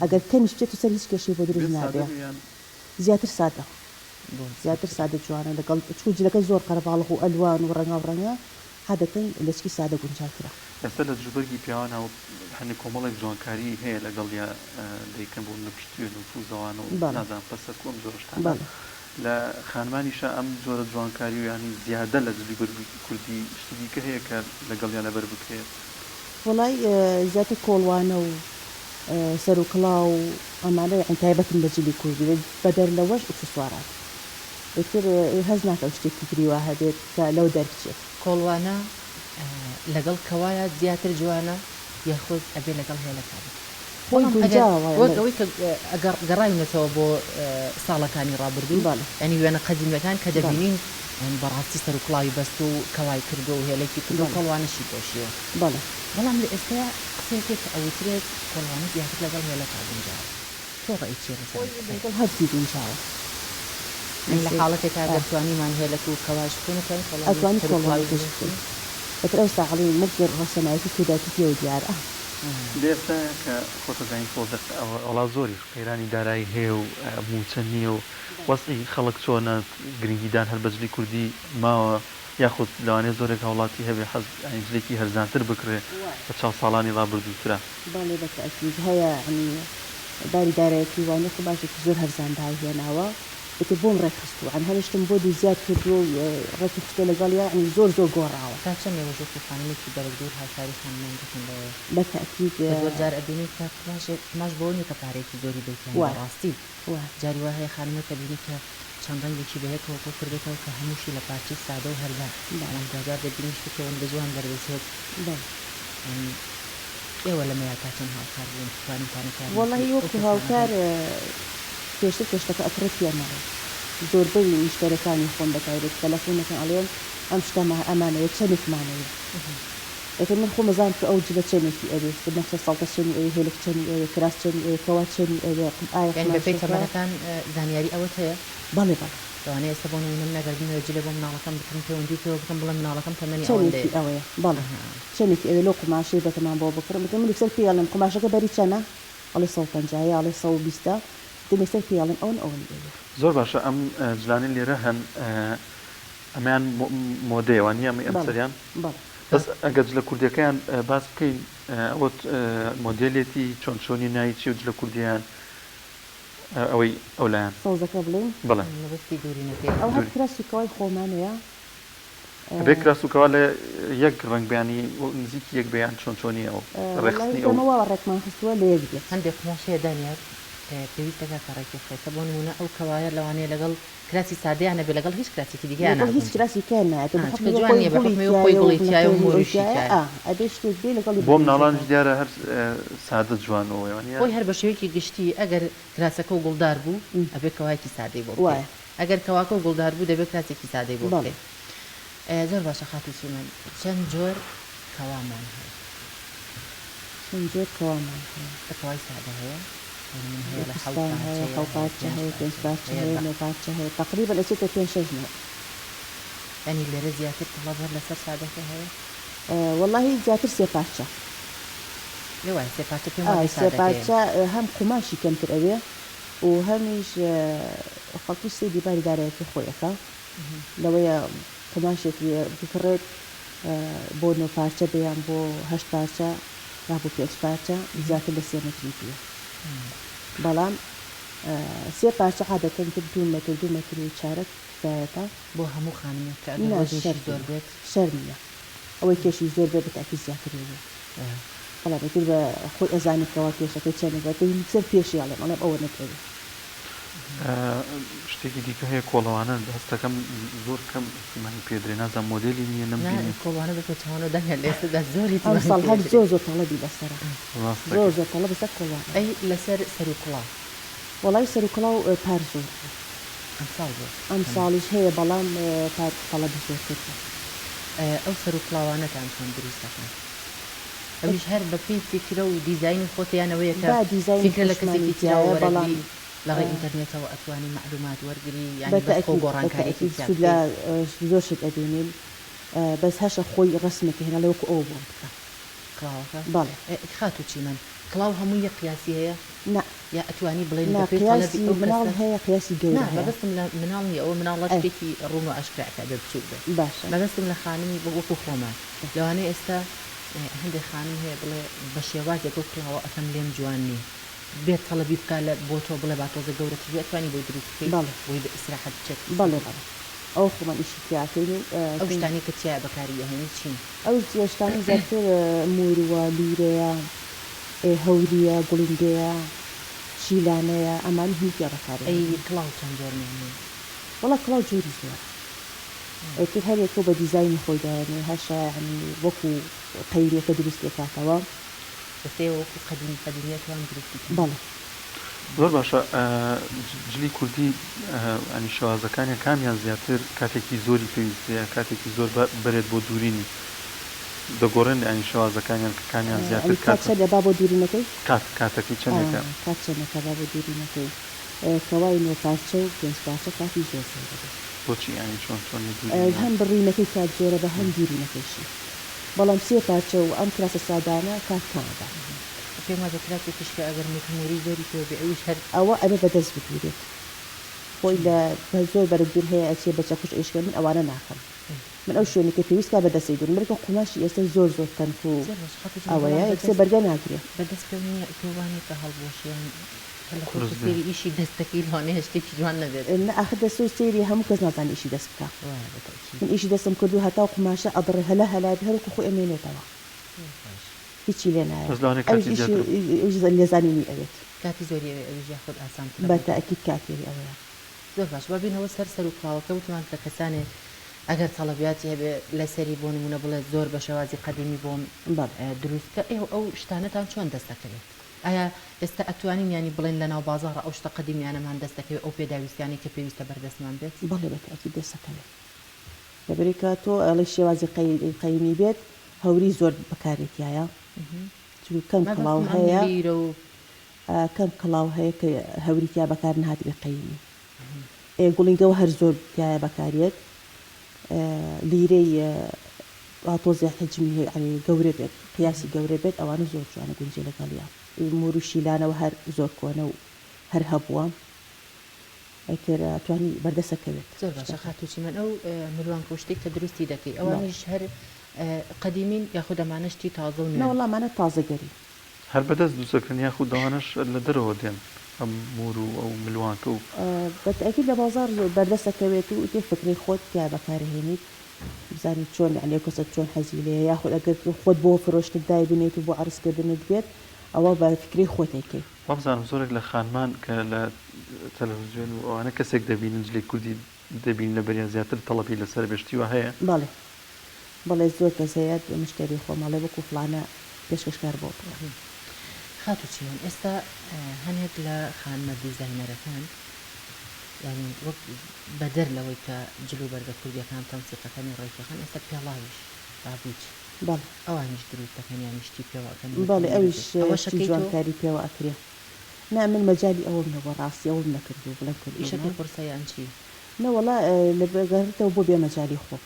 ئەگەر کەمیش بچێتە سەر هیچ کێشەی بۆ دروست بێت سادە نابێ بێ یان؟ زیاتر سادە بۆ زیاتر زیاتر سادە جوانە لەگەڵ چونکە جلەکە زۆر قەرەباڵغ و ئەلوان و ڕەنگاو ڕەنگە عادەتەن لەچکی سادە گونجاوترە. ئێستا لە جلوبەرگی پیاوانە هەندێک کۆمەڵێک جوانکاری هەیە لەگەڵیا دەیکەن بۆ نمونە پشتوێن و پوزەوان و بەڵێ نازانم پەسەک و ئەم جۆرە شتانە بەڵێ. لە خانمانیشا ئەم جۆرە جوانکاری و یانی زیادە لە جلی بەرگی کوردی شتی دیکە هەیە کە لەگەڵیا لەبەر بکرێت؟ وەڵای زیاتر کۆڵوانە و سەر و کڵاو و ئەمانە یانی تایبەتن بە جلی کوردی بەدەر لەوەش ئیکسسوارات ئیتر هەست ناکەم شتێکی تری وا هەبێت کە لەو دەربچێت. کۆڵوانە لەگەڵ کەوایا زیاتر جوانە یاخود ئەبێ لەگەڵ هێلەکا بێت؟ خۆی بەڵام ئەگەر گونجاوە وەک لە. ئەوەی کە ئەگەڕ گەڕاوینەتەوە بۆ ساڵەکانی ڕابردوو بەڵێ. یانی وێنە قەدیمیەکان کە بەڵێ. دەبینین یانی بەڕاستی سەر و کڵاوی بەستووە و کەوای کردووە و هێلەکی کردووە و بەڵێ. کۆڵوانەشی پۆشیوە. بەڵێ. بەڵام لە ئێستایا قسەیەکە کە ئەوترێت کۆڵوانە زیاتر لەگەڵ هێلەکا گونجاوە. تۆ ڕەئیت چیە لەسەر ئەم خۆی قسەیە؟ لەگەڵ هەردووی گونجاوە. یانی لە مەسەی حاڵەتێکا ئا. گەر توانیمان هێلەک و کەواش بکەین ئەتوانین کۆڵوانەی ئەتوانی سەر و کڵاویش کۆڵوانەکەش بپۆشین؟ بکەی. ئیتر ئەوسا ئەڵێی مەگەر ڕەسەنایەتی کوردایەتی پێوە دیارە. لە ئێستایا کە خۆت ئەزانی تۆزێک وەڵا زۆریش قەیرانی دارایی هەیە و مووچە نییە و وەزعی خەڵک چۆنە گرنگیدان هەر بە جلی کوردی ماوە یاخود لەوانەیە زۆرێک هاوڵاتی هەبێ حەز یانی جلێکی هەرزانتر بکڕێ وایە. لە چاو ساڵانی ڕابردووترا. بەڵێ بە تەئکید هەیە یانی باری دارایەکی وا نیە قوماشێکی زۆر هەرزان بای هێناوە ئیتر بۆم ڕێک خستووە یانی هەنێ شتم بۆ دوو زیاد کردووە و ڕێکی خستووە لەگەڵیا یانی زۆر زۆر گۆڕاوە. تا چەند ئێوەش وەکوو خانمێکی بەرگ دوور هاوکاری خانمان دەکەن لەوەیە؟ بە تەئکید. کە زۆر جار ئەبینی کە قوماشێک قوماش بەوە نیە کە پارەیەکی زۆری بەیت یانی بە وایە ڕاستی وایە. جاری وا هەیە خانمێک ئەبینی کە چەند ڕەنگێکی بەیەکەوە کۆ کردۆتەوە کە هەمووشی لە پارچەی سادە و هەرزان بەڵێ. بەڵام دواجار دەبینی شتێکی ئەوەندە جوان دەردەچێت بەڵێ. یانی ئێوە لەمەیا تا چەند هاوکار بوون توانیتانە کە یارمەتی وەڵاهی ئەو وەکو کەسانە هاوکار بن؟ پێشتر کە شتەکە ئەکڕێ پێم ئەڵێ زۆربەی مشتەرەکانی خۆم بە تایبەت تەلەفۆن ئەکەن ئەڵێن ئەم شتەمان ئەمانەوێ چەنێکمانەوێ ئیتر من خۆم ئەزانم کە ئەو جلە چەنێکی ئەوێ مەسەلەن سەڵتە چەنی ئەوێ هێلک چەنی ئەوێ کراس چەنی ئەوێ کەوا چەنی ئەوێ ئایا یانی بەپێی قوماشەکە تەمەنەکان زانیاری ئەوەت هەیە؟ بەڵێ بەڵێ. لەوانەیە ئێستا بۆ نموونە من ئەگەر بمەوێت جلێ بۆ مناڵەکەم بکڕم پەیوەندی پێوە بکەم بڵێم مناڵەکەم تەمەنی چەنێکی ئەوەندەیە ئەوەیە بەڵێ ئەها. چەنێکی ئەوێ لەو قوماشەی بەتەمان بۆ بکڕم ئیتر من یەکسەر پێی ئەڵێم قوماشەکە بەری چەنە ئەڵێ 150 یا ئەڵێ 120 ئیتر یەکسەر پێی ئەڵێم ئەوەنە ئەوەنەی ئەوێ. زۆر باشە ئەم جلانەی لێرە هەن ئەمەیان مۆدەیە وانیە ئەمەی ئەم بەڵێ سەریان بەڵێ. بەس ئەگەر جلە کوردیەکەیان باس بکەین ئەوە مۆدێلێتی چۆن چۆنی ناوی چیە و جلە کوردیەیان ئەوەی ئەو لایان. سەوزەکە بڵێین. بەڵێ. مەبەستی دوورینەکەیە. ئەو هەر دووری. کراس و کەوای خۆمانەیە. ئەبێ کراس و کەوا لە یەک ڕەنگ بێ یانی نزیکی یەک بێ یان چۆن چۆنیە ئەو وەڵایی ڕێکخستنی ئەو. ئێمە وا ڕێکمان خستووە لە یەک بێت. هەندێک قوماش هەیە دانیار پێویست دەکات کە ڕێکی بخەیت کە بۆ نموونە ئەو کەوایە لەوانەیە لەگەڵ کراسی سادەیان نەبێ لەگەڵ هیچ کراسێکی دیکەیان لەگەڵ هیچ ناگونجێ. کراسی کەیان نایەتەوە ئا بە چونکە حوکمی جوان خۆی نییە بە گوڵی حوکمی خۆی تیایە و گوڵی تیایە و نەخێری ئەوی مۆریشی تیایە تیایە. ئا ئەبێ شتێک بێ لەگەڵی بۆ بگونجێتەوە. مناڵانیش دیارە هەر سادە جوان ئەوەیە وانیە؟ خۆی هەر بە شێوەیەکی گشتی ئەگەر کراسەکە و گوڵدار بوو ئەبێ کەوایەکی سادەی بۆ بکەی وایە. ئەگەر کەواکە و گوڵدار بوو دەبێ کراسێکی سادەی بۆ بەڵێ. بکەی. زۆر باشە خاتوو چیمەن چەند جۆر کەوامان هەیە؟ چەند جۆر کەوامان هەیە؟ کەوای سادە هەیە؟ بۆ نموونە هەیە لە حەوت پستان هەیە، پارچەیە حەو هەیە پارچە پێنج هەیە، پێنج پارچەیە پارچە هەیە هەیە، بە. نۆ پارچە هەیە، تەقریبەن ئەچێتە پێنج شەش نەوع. یانی لێرە زیاتر تەڵەب هەر لەسەر سادەکە هەیە؟ وەڵاهی زیاتر سێ پارچە. لێ وایە سێ پارچە پێم ئا وابێ سێ سادەکەیە. پارچە هەم قوماشی کەمتر ئەوێ و هەمیش خەڵکیش سەیری باری دارایەکەی خۆی ئەکا لەوەیە قوماشێک بکڕێت بۆ نۆ پارچە بێ یان بۆ هەشت پارچە یا بۆ پێنج پارچە زیاتر لە سێ مەتری بیە بەڵام سێ پارچە عادەتەن تر دوو مەتر دوو مەتر و چارەک کفایەتە. بۆ هەموو خانمێک کە ئەگەر نا وەزنیشی شەرت زۆر نیە بێت؟ شەرت نیە ئەوەی کێشی زۆر بێت بە تاکید زیاتری ئەوێت بەڵام ئیتر بە خۆی ئەزانێت کەوا کێشەکەی چەنە بە یەکسەر پێشی ئەڵێم ئەڵێم ئەوەنەت ئەوێت. شتێکی دیکە هەیە کۆڵەوانە هەستەکەم زۆر کەم ئیهتیمامی پێ درێ نازانم مۆدێلی نییە نا نەمبینی. کۆڵوانە بە پێچەوانەوە دانیال لە ئێستەدا زۆر ئیهتیمامی ئەمساڵ پێ هەر ئەدرێ. زۆر زۆر تەڵەبی لەسەرە ڕاست زۆر دەکەی. زۆر تەڵەب لەسەر کۆڵوانەیە. ئەی لەسەر سەر و کڵاو؟ وەڵایی سەر و کڵاو پار زۆر بوو. ئەمساڵ زۆر کەمە. ئەمساڵیش هەیە بەڵام پار تەڵەبی زۆرتر بوو. ئەو سەر و کڵاوانەتان چۆن دروست دەکەن؟ ئەویش هەر بە پێی فیکرە و دیزاینی خۆتە یان ئەوەیە کە با دیزاینی فیکرە لە خۆشمانی کەسێکی ترەوە تیایە بەڵام وەرەگری؟ لە ڕێی ئینتەرنێتەوە ئەتوانی مەعلومات وەرگری بە یانی بەس خۆ تەئکید بە گۆڕانکاریەکی تەئکید تیا سوود لە بکەی. زۆر شت ئەبینین بەس هەشە خۆی ڕەسمێک هێنا ئەڵێ وەکو ئەوە بۆم بکە. کڵاوەکە؟ بەڵێ. خاتوو چیمەن کڵاو هەمووی یەک قیاسی هەیە؟ نا. یا ئەتوانی بڵێین نا بە پێی تەڵەبی قیاسی ئەو مناڵ کەسە؟ هەیە قیاسی نا گەورە هەیە. مەبەستم لە مناڵ نیە ئەوە مناڵە ئەی. شتێکی ڕوون و ئاشکرایە کە ئەبێ بچووک بێ. باشە. مەبەستم لە خانمی وەکو خۆمان لەوانەیە ئێستا هەندێک خانم هەیە بڵێ بە شێوازێک ئەو کڵاوە ئەکەم لێم جوان نیە بێت تەڵەبی بکا لە بۆ تۆ بڵێ با تۆزێک گەورەتر بێ ئەتوانی بۆی دروست بکەی بەڵێ. بۆی بە ئیسراحەت بچێت بەڵێ قسەکەی. بەڵێ ئەوە خۆمان ئیشی تیا ئەکەین و ئەو چون. شتانەی کە تیایا بەکاری ئەهێنی چین؟ ئەو شتانەی زیاتر موروە، لیرەیە، هەوریە، گوڵینگەیە، شیلانەیە ئەمانە هەموو تیا بەکاری ئەی ئەهێنین. کڵاو چەند جۆرمان هەیە؟ وەڵا کڵاو جۆری زۆرە ئیتر هەر یەکەو بە دیزاینی خۆی دایەنێ هەشە یانی وەکو قەیریەکە دروستی ئەکاتەوە. ئێستا ئێوە وەکو قەدیم قەدیمیە توان دروستی کەن. بەڵێ. زۆر باشە جلی کوردی ینی شێوازەکانیان کامیان زیاتر کاتێکی زۆری پێویستە یان کاتێکی زۆر بەرێت بۆ دورینی دەگۆڕێن ینی شێوازەکانیان کە کامیان زیاتر یانی کات کات چەندە با بۆ دورینەکەی؟ کات کاتەکەی چەندێکە؟ کات چەندەکە با بۆ دورینەکەی کەوای نۆ پارچە و پێنج پارچە کاتی زۆر زۆر ئەبێت. بۆچی یانی چۆن چۆن دورینەوە؟ هەم بڕینەکەی کات زۆرە بە هەم دورینەکەیشی. بەڵام سێ پارچە و ئەم کراسە سادانە کات کەم ئەبات. پێم وابێ کراسێکیش کە ئەگەر متوموری زۆری پێوە بێ ئەویش هەر. ئەوە ئەبێ بە دەست بدورێت خۆی چۆن؟ لە زۆر بەرگ دور هەیە ئەچێ بە چەکوش ئەیشکێ من ئەوانە ناکەم من ئەو شوێنەی کە پێویست کا بە دەست ئەیدورم بەرگە قوماشی ئێستا زۆر زۆر تەنک و زۆر باشە خاتوو جان ئەوەیە بەڵام بە یەکسەر دەست بەرگە ناگرێ. بە دەست پێو نیە پێو وانیە کە هەڵبوەشێ یان هەر لە خۆت قورس تۆ بێ. سەیری ئیشی دەست دەکەی لەوانەیە شتێکی جوان نەبێت. نا ئاخر دەست تۆ سەیری هەموو کەس نازانێ ئیشی دەست بکا. وایە بە تەئکید. من ئیشی دەستم کردووە هەتاو قوماشە ئەدڕێ هەلا هەلا بێ هەر وەکو خۆی ئەمێنێتەوە. زۆر باش. هیچی لێ نایە بەس لەوانەیە ئەویش کاتی ئیشی زیاتر. ئەویش لێزانینی ئەوێت. کاتی زۆری ئەوێ ئەویش یاخود ئاسانترە بە بۆ تۆ؟ تەئکید کاتی ئەوێ ئەوەیە. زۆر باش با بێینەوە سەر سەر و کڵاوەکە وتمان کە کەسانێک ئەگەر تەڵەبیاتی هەبێ لەسەری بۆ نموونە بڵێ زۆر بە شێوازی قەدیمی بۆم بەڵێ. دروست کە ئێوە ئەو شتانەتان چۆن دەست دەکەوێت؟ ئایا ئێستا ئەتوانین یانی بڵێین لەناو بازاڕا ئەو شتە قەدیمیانەمان دەست دەکەوێت ئەو پێداویستیانەی کە پێویستە بەردەستمان بێت؟ بەڵێ بە تەئکید دەست دەکەوێت لەبەرئەوەی کە تۆ ئەڵێی شێوازی قەیمی بێت هەوری زۆر بەکارێ تیایە چونکە کەم کڵاو مەبەستم ئەم هەیە لیرە و. کەم کڵاو هەیە کە هەوری تیا بەکار نەهاتبێ قەیمی ئێ گوڵینگەوە هەر زۆر تیایە بەکاریەت لیرەی وا تۆزێ حەجمی هەیە یانی گەورە بێت قیاسی گەورە بێت ئەوانە زۆر جوانە گونجێ لەگەڵیا مور و شیلانەوە هەر زۆر کۆنە و هەر هەبووە ئیتر توانی بەردەسە کەوێت زۆر باشە شتەکە. خاتوو چیمەن ئەو ملوانکە و شتەی کە دروستی دەکەی بەڵێ. ئەوانیش هەر قەدیمین یاخود ئەمانە شتی تازە و نوێن؟ نەوەڵا ئەمانە تازەگەرین. هەر بەدەست دروست دەکرێن یاخود ئەوانەش لە دەرەوە دێن ئەم مور و ئەو ملوانکە و. بە تەئکید لە بازاڕ بەردەست ئەکەوێت و ئیتر فکرەی خۆت تیا بەکارئەهێنیت بزانی چۆن یانی ئەو کەسە چۆن حەزی لێیە یاخود ئەگەر خۆت بۆ فرۆشتن دایبنێیت و بۆ عەرز کردنت بێت ئەوە بە فکرەی خۆت ئەیکەی. وابزانم زۆرێک لە خانمان کە لە تەلەفزیۆن و ئەوانە کەسێک دەبینن جلی کوردی دەبینن لەبەریان زیاتر تەڵەبی لەسەر بێ شتی وا هەیە؟ بەڵێ بەڵێ زۆر کەس هەیە مشتەری خۆم ئەڵێ وەکو فڵانە پێشکەشکار بۆ بکە. خاتوو چیمەن ئێستا هەنێک لە خانمە دیزاینەرەکان یانی وەک بەدەر لەوەی کە جل و بەرگە کوردیەکان تەنسیقەکەن و ڕێکیەخەن ئێستا پێڵاویش بابووچ بەڵێ. ئەوانیش دروست دەکەن یانی شتی پێوە ئەکەن بەڵێ ئەویش ئەوەش شتی ئەکەی تۆ؟ جوانکاری پێوە ئەکرێ. نا من مەجالی ئەوەم نەبووە ڕاستی ئەوەم نەکردووە بڵێم کردوومە. ئیشەکەی قورسە یان چی؟ نەوەڵا لە گەڕیتەوە بۆ بێ مەجالی خۆم.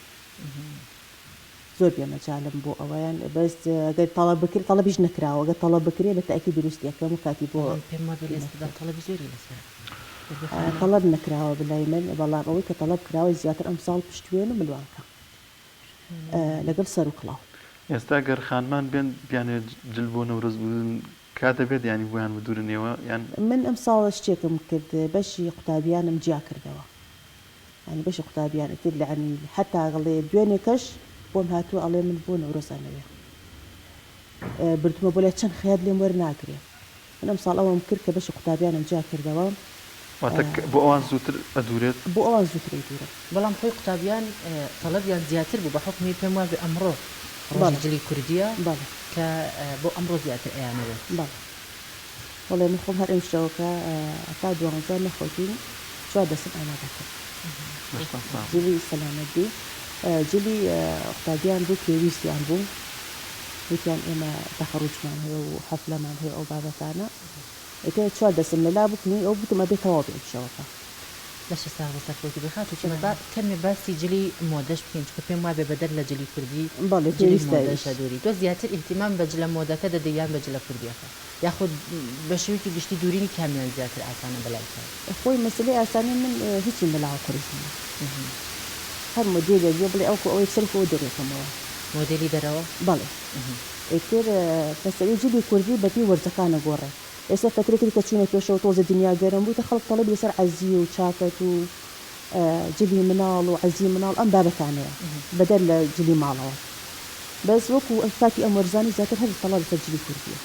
زۆر بێ مەجالم بۆ ئەوەیان بەس گەر تەڵەب بکرێ تەڵەبیش نەکراوە گەر تەڵەب بکرێ بە تەئکید دروستی ئەکەم و کاتی بۆ بەڵام پێم وابێ لە ئێستادا تەڵەبی زۆری لەسەرە تەڵەب نەکراوە بەلای من بەڵام ئەوەی کە تەڵەب کراوە زیاتر ئەمساڵ پشتوێن و ملوانکە لەگەڵ سەر و کڵاو. ئێستا گەر خانمان بێن بیانەوێت جل بۆ نەورۆز بدوورن کات دەبێت یانی بۆیان بدوورنەوە یان؟ من ئەمساڵ شتێکم کرد بەشی قوتابیانم جیا کردەوە یانی بەشی قوتابیان ئیتر یانی حەتا ئەڵێ دوێنێکەش بۆم هاتووە ئەڵێ من بۆ نەورۆز ئەمەوێ بردومە بۆ لای چەند خەیات لێم وەرناگرێ من ئەمساڵ ئەوەم کرد کە بەشی قوتابیانم جیا کردەوە. واتە بۆ ئەوان زووتر ئەدوورێت؟ بۆ ئەوان زووتر ئەیدوورم. بەڵام خۆی قوتابیان تەڵەبیان زیاتر بوو بە حوکمی پێم وابێ ئەمڕۆ ڕۆژی جلی کوردیە کە بۆ ئەمڕۆ زیاتر ئەیانەوێت. بەڵێ بەڵێ من خۆم هەر ئەمشەوەکە هەتا دوانزە نەخەوتین چوار دەستم ئامادە کرد جلی سەلامەت بی جلی قوتابیان بوو پێویستیان بوو وتیان ئێمە تەخەڕوجمان هەیە و حەفلەمان هەیە ئەو بابەتانە. ئیتر چوار دەستم لەلا بوو کلینی ئەو بوتم ئەبێ تەواو بێ ئیشەوەکە. لەشت ساغ بێ سەرکەوتوو بی خاتوو چیمەن با کەمێ باسی جلی مۆدەش بکەین چونکە پێم وابێ بەدەر لە جلی کوردی بەڵێ جلی پێویستە مۆدەش ئەویش. ئەدوری تۆ زیاتر ئیهتیمام بە جلە مۆدەکە دەدەی یان بە جلە کوردیەکە یاخود بە شێوەیەکی گشتی دورینی کامیان زیاتر ئاسانە بەلای تۆ؟ خۆی مەسەلەی ئاسانی من هیچیم بەلاوە قورس نیە هەر مۆدێلێک بێ بڵێ ئەوکو ئەوەی سەرکو ئەو دەرێکەمەوە. مۆدێلی دەرەوە؟ بەڵێ ئیتر مەسەلەی جلی کوردی بەپێی وەرزەکان ئەگۆڕێ ئێستا فەترەکێک کە چوینە پێشەوە تۆزێ دنیا گەرم بوو ئیتر خەڵک تەڵەبی لەسەر عەزی و چاکەت و جلی مناڵ و عەزی مناڵ ئەم بابەتانەیە بەدەر لە جلی ماڵەوە بەس وەکو کاتی ئەم وەرزانە زیاتر هەر تەڵەب لەسەر جلی کوردیە.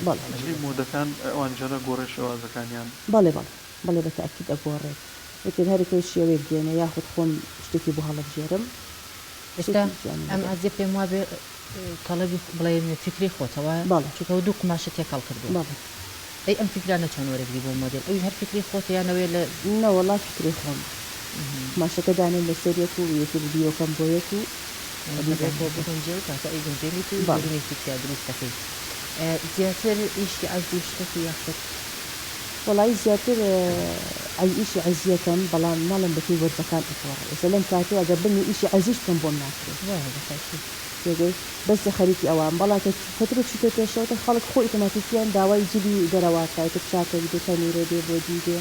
بەڵێ. جلی مۆدەکان ئەوانیش هەر ئەگۆڕێ شێوازەکانیان؟ بەڵێ بەڵێ بەڵێ بە تەئکید ئەگۆڕێت ئیتر هەرکەس شێوەیەک دێنێ یاخود خۆم شتێکی بۆ هەڵەبژێرم ئێستا ئەم عەزیە پێم وابێ تەڵەبی بڵێین فیکرەی خۆتە وایە؟ بەڵێ. چونکە ئەوە دوو قوماشت تێکەڵ کردووە. بەڵێ. ئەی ئەم فیکرانە چۆن وەرەگری بۆ مۆدێل؟ ئەویش هەر فیکرەی خۆتە یان ئەوەیە لە. نەوەڵا فیکرەی خۆمە. قوماشەکە دانێم لەسەر یەک و یەکێک بیرۆکەم بۆ یەت و یانی کە بێکەوە بگونجێ و کاتە ئەیگونجێنیت و بەڵێ. دورینێکی تیا دروست دەکەی. زیاتر ئیشی عەزی و شتەکی یاخود. وەڵایی زیاتر ئیشی عەزیەکەم بەڵام ناڵێم بەپێی وەرزەکان ئەگۆڕێ ئێستا لەم کاتەیە گەر بمەوێ ئیشی عەزیش بکەم بۆم ناکرێ. وایە بەتاکید. تێگەی بەس خەریکی ئەوام بەڵام کە فەترەک چیتە پێشەوە تر خەڵک خۆی ئۆتۆماتیکیەن داوای جلی دەرەوە ئەکا ئیتر چاکەت بێ تەنورە بێ بۆدی بێ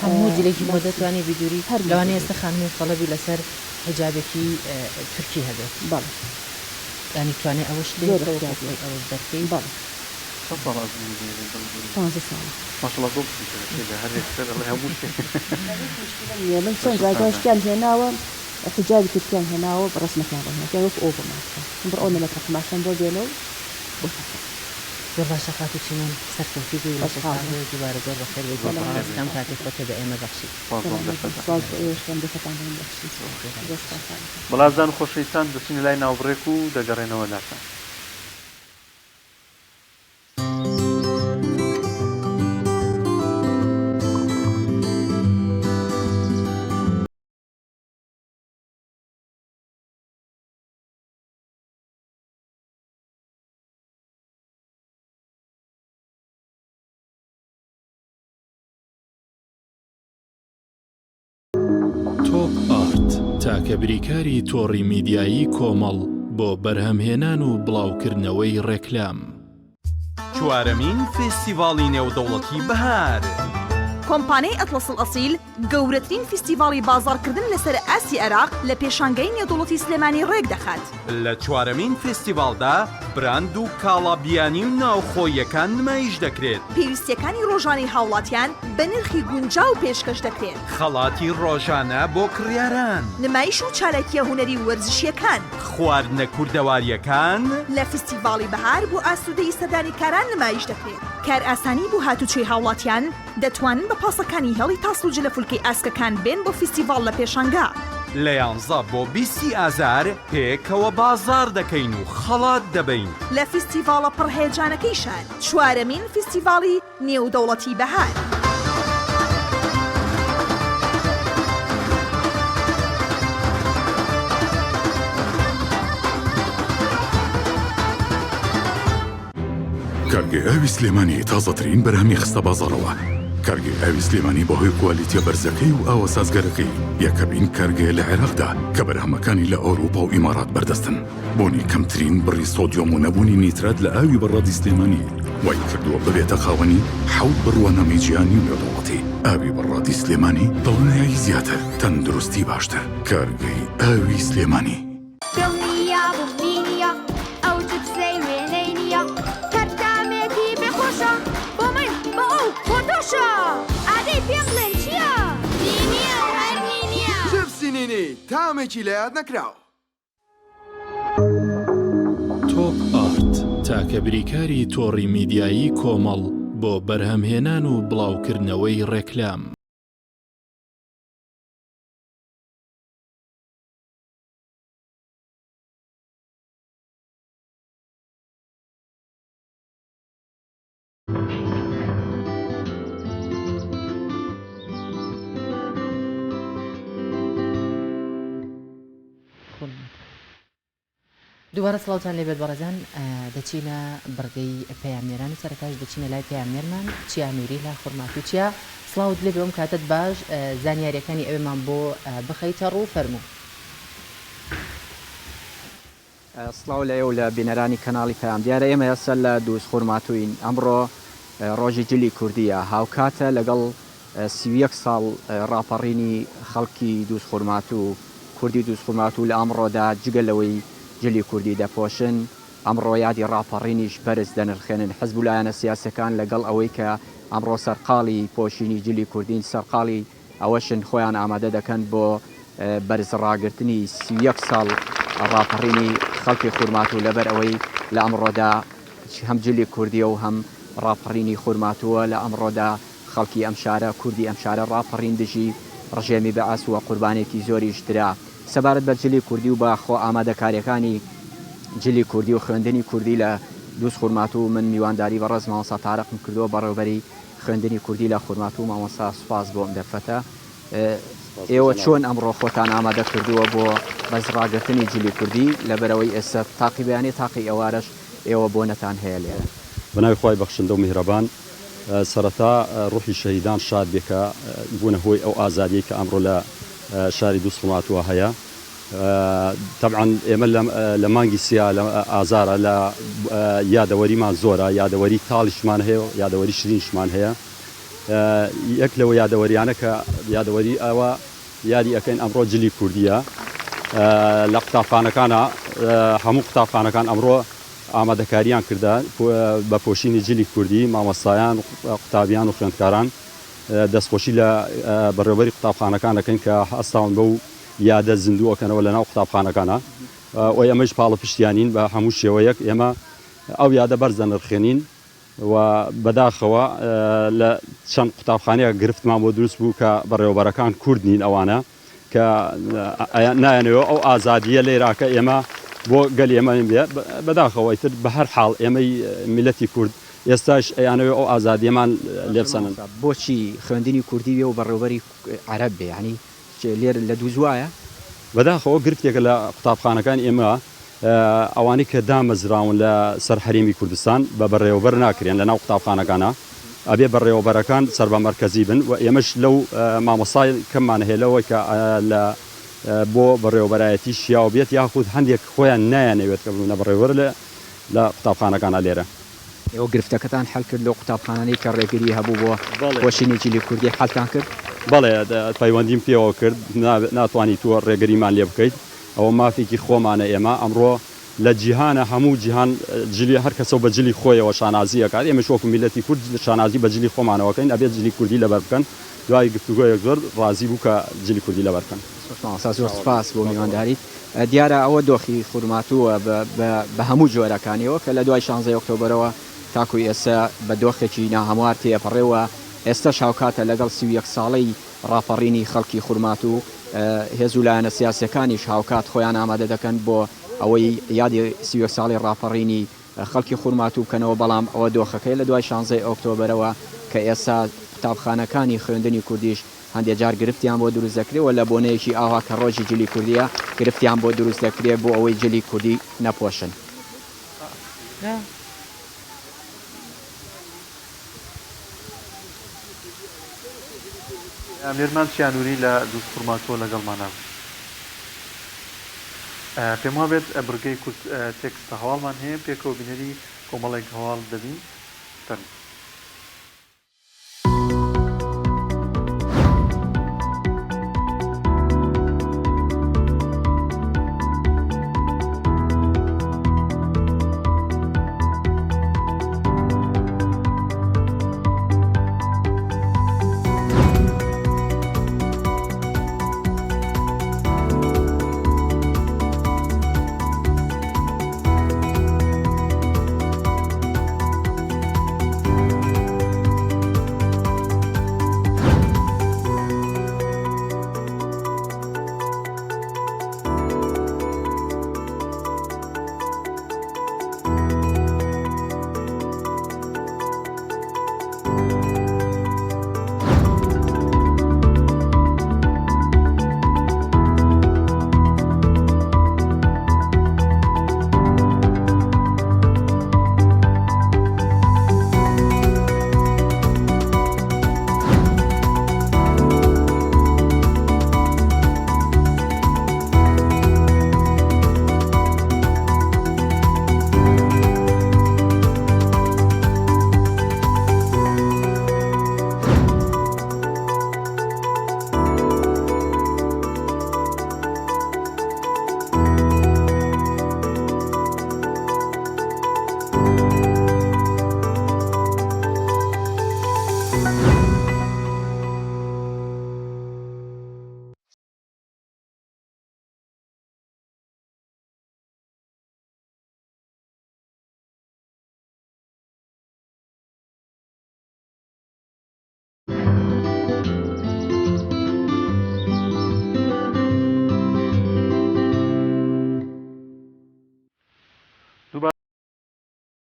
هەموو جلێکی مۆدە مەکسی توانی بیدوری هەر لەوانەیە مۆدێلێک ئێستا خانمێک تەڵەبی لەسەر حیجابێکی تورکی هەبێت. بەڵێ. یانی توانای ئەوەشت هەیە زۆر کە وەکو اختیار خۆی دیارە ئەوەش دەرکەی؟ بەڵێ. چەند ساڵە ئەزموونت هەیە لەگەڵ دووری؟ پانزە ساڵە. ماشەڵا زۆر پزیشکە شەیدا هەر یەکسەر ئەڵێ هەموو شتێک. من هیچ موشکیلەم نییە من چەند لەشت جار ساغ بێ. شتیان هێناوە حیجابی تورکیان هێناوە ڕەسمەکەیان بۆ هێناوە وەکو ئەو بۆمان بکە بڕۆ ئەو نەمەترە قوماشەم بۆ بێنە و بۆت ئەکەم. زۆر باشە خاتوو چیمەن سەرکەوتوو بی و لەشت خۆشحاڵ ساغ بم. بێ و دووبارە زۆر بەخێر بێیت بۆ زۆر بەخێر پڕۆگرامەکەم بێیت. کاتی خۆتت بە ئێمە بەخشی. سپاس بۆ ئەم سەلامەت بن دەرفەتە. سپاس بۆ ئێوەش کە ئەم دەرفەتان بە من بەخشی زۆر زۆر سپاستان ئەکەم. بەڵێ ئازیزان و خۆشەویستان دەچینە لای ناوبڕێک و دەگەڕێنەوە لاتان. تۆپ ئارت، تاکە بریکاری تۆڕی میدیایی کۆمەڵ بۆ بەرهەمهێنان و بڵاوکردنەوەی ڕێکلام. چوارەمین فێستیڤاڵی نێودەوڵەتی بەهار. کۆمپانیای ئەتڵەس ئەڵئەسیل گەورەترین فیستیڤاڵی بازاڕکردن لەسەر ئاستی عێراق لە پێشانگای نێودەوڵەتی سلێمانی ڕێکدەخات. لە چوارەمین فێستیڤاڵدا براند و کاڵا بیانی و ناوخۆییەکان نمایش دەکرێت. پێویستییەکانی ڕۆژانەی هاوڵاتیان بە نرخی گونجاو پێشکەش دەکرێن. خەڵاتی ڕۆژانە بۆ کڕیاران. نمایش و چالاکییە هونەری و وەرزشییەکان. خواردنە کوردەوارییەکان. لە فیستیڤاڵی بەهار بۆ ئاسوودەیی سەردانیکاران نمایش دەکرێت. کارئاسانی بۆ هاتوچۆی هاوڵاتیان، دەتوانن بە پاسەکانی هێڵی تاسڵوجە لە فولکەی ئاسکەکان بێن بۆ فیستیڤاڵ لە پێشانگا. لە یانزە بۆ بیستی ئازار پێکەوە بازاڕ دەکەین و خەڵات دەبەین. لە فیستیڤاڵە پڕ هەیەجانەکەی شار، چوارەمین فیستیڤاڵی نێودەوڵەتی بەهار. کارگەی ئاوی سلێمانی تازەترین بەرهەمی خستە بازاڕەوە. کارگەی ئاوی سلێمانی بەهۆی کوالیتیە بەرزەکەی و ئاوە سازگەرەکەی یەکەمین کارگەیە لە عێراقدا کە بەرهەمەکانی لە ئەوروپا و ئیمارات بەردەستن. بوونی کەمترین بڕی سۆدیۆم و نەبوونی نیترات لە ئاوی بەڕادی سلێمانی وای کردووە ببێتە خاوەنی حەوت بڕوانامەی جیهانی و نێودەوڵەتی. ئاوی بەڕادی سلێمانی دڵنیایی زیاتر، تەندروستی باشتر. کارگەی ئاوی سلێمانی. دڵنیابووم نینیە ئەو چپسەی وێنەی نییە هەر تامێکی بێ خۆشە بۆ من بۆ ئەو بۆ تۆشە ئادەی پێم بڵێن چییە؟ نینیە و هەر نینیە. چپسی نینی تامێکی لەیاد نەکراو. تۆپ ئارت، تاکە بریکاری تۆڕی میدیایی کۆمەڵ بۆ بەرهەمهێنان و بڵاوکردنەوەی ڕێکلام. دووبارە سڵاوتان لێبێت بەڕێزان دەچینە بڕگەی پەیامنێران و سەرەتاش دەچینە لای پەیامنێرمان چیا نوری لە خورماتوو چیا سڵاوت لێبێ ئەم کاتەت باش زانیاریەکانی ئەوێمان بۆ بخەیتە ڕوو فەرموو. سڵاو لە ئێوە و لە بینەرانی کەناڵی پەیام. دیارە ئێمە ئێستا لە دووزخورماتووین. ئەمڕۆ ڕۆژی جلی کوردییە، هاوکاتە لەگەڵ 31 ساڵ ڕاپەڕینی خەڵکی دووزخورماتوو، کوردی دووزخورماتوو لە ئەمڕۆدا جگە لەوەی جلی کوردی دەپۆشن، ئەمڕۆ یادی ڕاپەڕینیش بەرز دەنرخێنن. حزب و لایەنە سیاسیەکان لەگەڵ ئەوەی کە ئەمڕۆ سەرقاڵی پۆشینی جلی کوردین، سەرقاڵی ئەوەشن خۆیان ئامادە دەکەن بۆ بەرز ڕاگرتنی 31 ساڵ ڕاپەڕینی خەڵکی خورماتوو لەبەر ئەوەی لە ئەمڕۆدا هەم جلی کوردیە و هەم ڕاپەڕینی خورماتووە لە ئەمڕۆدا خەڵکی ئەم شارە کوردی ئەم شارە ڕاپەڕین دژی ڕژێمی بەعس و قوربانێکی زۆریش درا. سەبارەت بە جلی کوردی و بە خۆ ئامادەکاریەکانی جلی کوردی و خوێندنی کوردی لە دووزخورماتوو من میوانداری بەڕێز مامۆستا تارقم کردووە بەڕێوبەری خوێندنی کوردی لە خورماتوو مامۆستا سوپاس بۆ ئەم دەرفەتە. ئێوە چۆن ئەمڕۆ خۆتان ئامادە کردووە بۆ بەرز ڕاگرتنی جلی کوردی لەبەرئەوەی ئێستا تاقی بەیانی تاقی ئێوارەش ئێوە بۆنەتان هەیە لێرە؟ بەناوی خوای بەخشندە و میهرەبان سەرەتا ڕوحی شەهیدان شاد بێ کە بوونە هۆی ئەو ئازادیەی کە ئەمڕۆ لە شاری دووزخورماتووە هەیە تەبعەن ئێمە لە مانگی سیا لە ئازارە لە یادەوەریمان زۆرە یادەوەری تاڵیشمان هەیە و یادەوەری شرینیشمان هەیە یەک لەوە یادەوەریانە کە یادەوەری ئەوە یادی ئەکەین ئەمڕۆ جلی کوردیە لە قوتابخانەکانە هەموو قوتابخانەکان ئەمڕۆ ئامادەکاریان کردە بە پۆشینی جلی کوردی مامۆستایان قوتابیان و خوێندکاران دەستخۆشی لە بەڕێوبەری قوتابخانەکان دەکەین کە هەستاون بەو یادە زیندوو ئەکەنەوە لەناو قوتابخانەکانا و ئێمەیش پاڵپشتیانین بە هەموو شێوەیەک ئێمە ئەو یادە بەرز دەنرخێنین و بەداخەوە لە چەند قوتابخانەیەک گرفتمان بۆ دروست بوو کە بەڕێوەبەرەکان کورد نین ئەوانە کە نایانەوێ ئەو ئازادییە لێرا کە ئێمە بۆ گەلی ئێمە بێ بەداخەوە ئیتر بە هەر حاڵ ئێمەی میللەتی کورد ئێستاش ئەیانەوێ ئەو ئازادییەمان لێ بسەنن. بۆچی خوێندنی کوردی بێ و بەڕێوبەری عەرەب بێ یانی لێرە لە دووز وایە؟ بەداخەوە گرفتێکە لە قوتابخانەکانی ئێمە ئەوانەی کە دامەزراون لە سەر هەرێمی کوردستان بە بەڕێوەبەر ناکرێن لە ناو قوتابخانەکانا ئەبێ بەڕێوەبەرەکان سەر بە مەرکەزی بن و ئێمەش لەو مامۆستای کەممان هەیە لەوەی کە لە بۆ بەڕێوەبەرایەتی شیاو بێت یاخود هەندێک خۆیان نایانەوێت کە ببنە بەڕێوەبەر لە لە قوتابخانەکانا لێرە. ئێوە گرفتەکەتان حەل کرد لەو قوتابخانانەی کە ڕێگری هەبوو بۆ پۆشینی جلی کوردی حەلتان کرد؟ بەڵێ پەیوەندیم پێوە کرد ناتوانی تۆ ڕێگریمان لێ بکەیت ئەوە مافێکی خۆمانە ئێمە ئەمڕۆ لە جیهانە هەموو جیهان جلی هەر کەسەو بە جلی خۆیەوە شانازی ئەکات ئێمەش وەکو میللەتی کورد شانازی بە جلی خۆمانەوە ئەکەین ئەبێت جلی کوردی لەبەر بکەن دوای گفتوگۆیەک زۆر ڕازی بوو کە جلی کوردی لەبەر بکەن. مامۆستا زۆر سوپاس بۆ میوانداریت. دیارە ئەوە دۆخی خورماتووە بە هەموو جۆرەکانیەوە کە لە دوای شانزەی ئۆکتۆبەرەوە تاکو ئێستا بە دۆخێکی ناهەموار تێئەپەڕێ و ئێستەش هاوکاتە لەگەڵ 31 ساڵەی ڕاپەڕینی خەڵکی خورماتوو هێز و لایەنە سیاسیەکانیش هاوکات خۆیان ئامادە دەکەن بۆ ئەوەی یادی 31 ساڵەی ڕاپەڕینی خەڵکی خورماتوو بکەنەوە بەڵام ئەوە دۆخەکەی لە دوای شانزەی ئۆکتۆبەرەوە کە ئێستا قوتابخانەکانی خوێندنی کوردیش هەندێ جار گرفتیان بۆ دروست دەکرێ و لە بۆنەیەکی ئاوها کە ڕۆژی جلی کوردیە گرفتیان بۆ دروست دەکرێ بۆ ئەوەی جلی کوردی نەپۆشن. مێرمان چیانوری لە دوزخورماتووە لەگەڵمانە. پێم وابێت بڕگەی کورت تێکستە هەواڵمان هەیە پێکەوە بینەری کۆمەڵێک هەواڵ دەبین. فەرموو.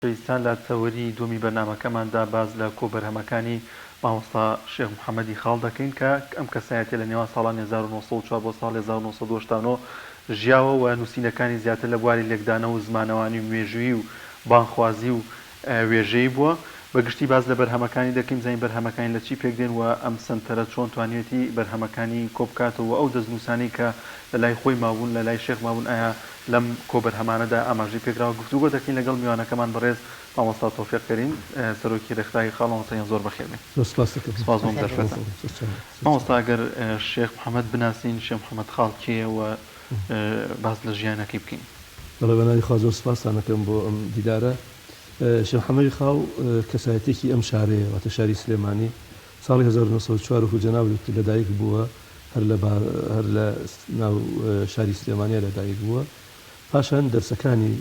خۆشەویستان لە تەوەری دووەمی بەرنامەکەماندا باس لە کۆبەرهەمەکانی مامۆستا شێخ محەمەدی خاڵ دەکەین کە ئەم کەسایەتیە لە نێوان ساڵانی 1904 بۆ ساڵی 1989 ژیاوە و نووسینەکانی زیاتر لە بواری لێکدانەوە و زمانەوانی و مێژوویی و بانگخوازی و وێژەیی بووە. بە گشتی باس لە بەرهەمەکانی دەکەین بزانین بەرهەمەکانی لە چی پێکدێن و ئەم سەنتەرە چۆن توانیوێتی بەرهەمەکانی کۆبکاتەوە و ئەو دەستنووسانەی کە لە لای خۆی مابوون لە لای شێخ مابوون ئایا لەم کۆبەرهەمانەدا ئاماژەی پێکراوە. گفتوگۆ دەکەین لەگەڵ میوانەکەمان بەڕێز مامۆستا تۆفیق کەریم سەرۆکی رێکخراوی خاڵ. مامۆستا گیان زۆر بەخێر بێی. زۆر سوپاست دەکەم. سوپاس بۆ ئەم دەرفەتە. مامۆستا ئەگەر شێخ محەمەد بناسین، شێخ محەمەد خاڵ کێیە و باس لە ژیانەکەی بکەین؟ بەڵێ بەناوی خوا زۆر سوپاستان ئەکەم بۆ ئەم دیدارە. شێخ محەمەدی خاڵ کەسایەتیەکی ئەم شارەیە واتە شاری سلێمانی. ساڵی 1904 وەکو جەنابت وتت لەدایک بووە. هەر لە هەر لە ناو شاری سلێمانیا لە دایک بووە. پاشان دەرسەکانی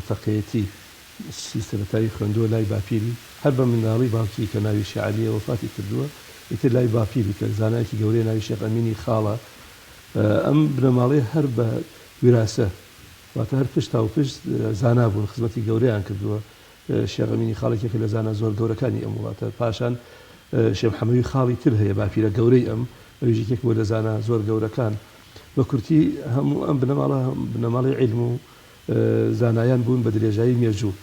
فەقێیەتی سی سەرەتایی خوێندووە لای باپیری. هەر بە منداڵی باوکی کە ناوی شێخ عەلییە وەفاتی کردووە. ئیتر لای باپیری کە زانایەکی گەورەیە ناوی شێخ ئەمینی خاڵە. ئەم بنەماڵەیە هەر بە ویراسە واتە هەر پشتاوپشت زانا بوون، خزمەتی گەورەیان کردووە. شێخ ئەمینی خاڵ یەکێکە لە زانا زۆر گەورەکانی ئەم وڵاتە. پاشان شێخ محەمەوی خاڵی تر هەیە، باپیرە گەورەی ئەم، ئەویش یەکێک بووە لە زانا زۆر گەورەکان. بە کورتی هەموو ئەم بنەماڵە بنەماڵەی عیلم و زانایان بوون بە درێژایی مێژوو.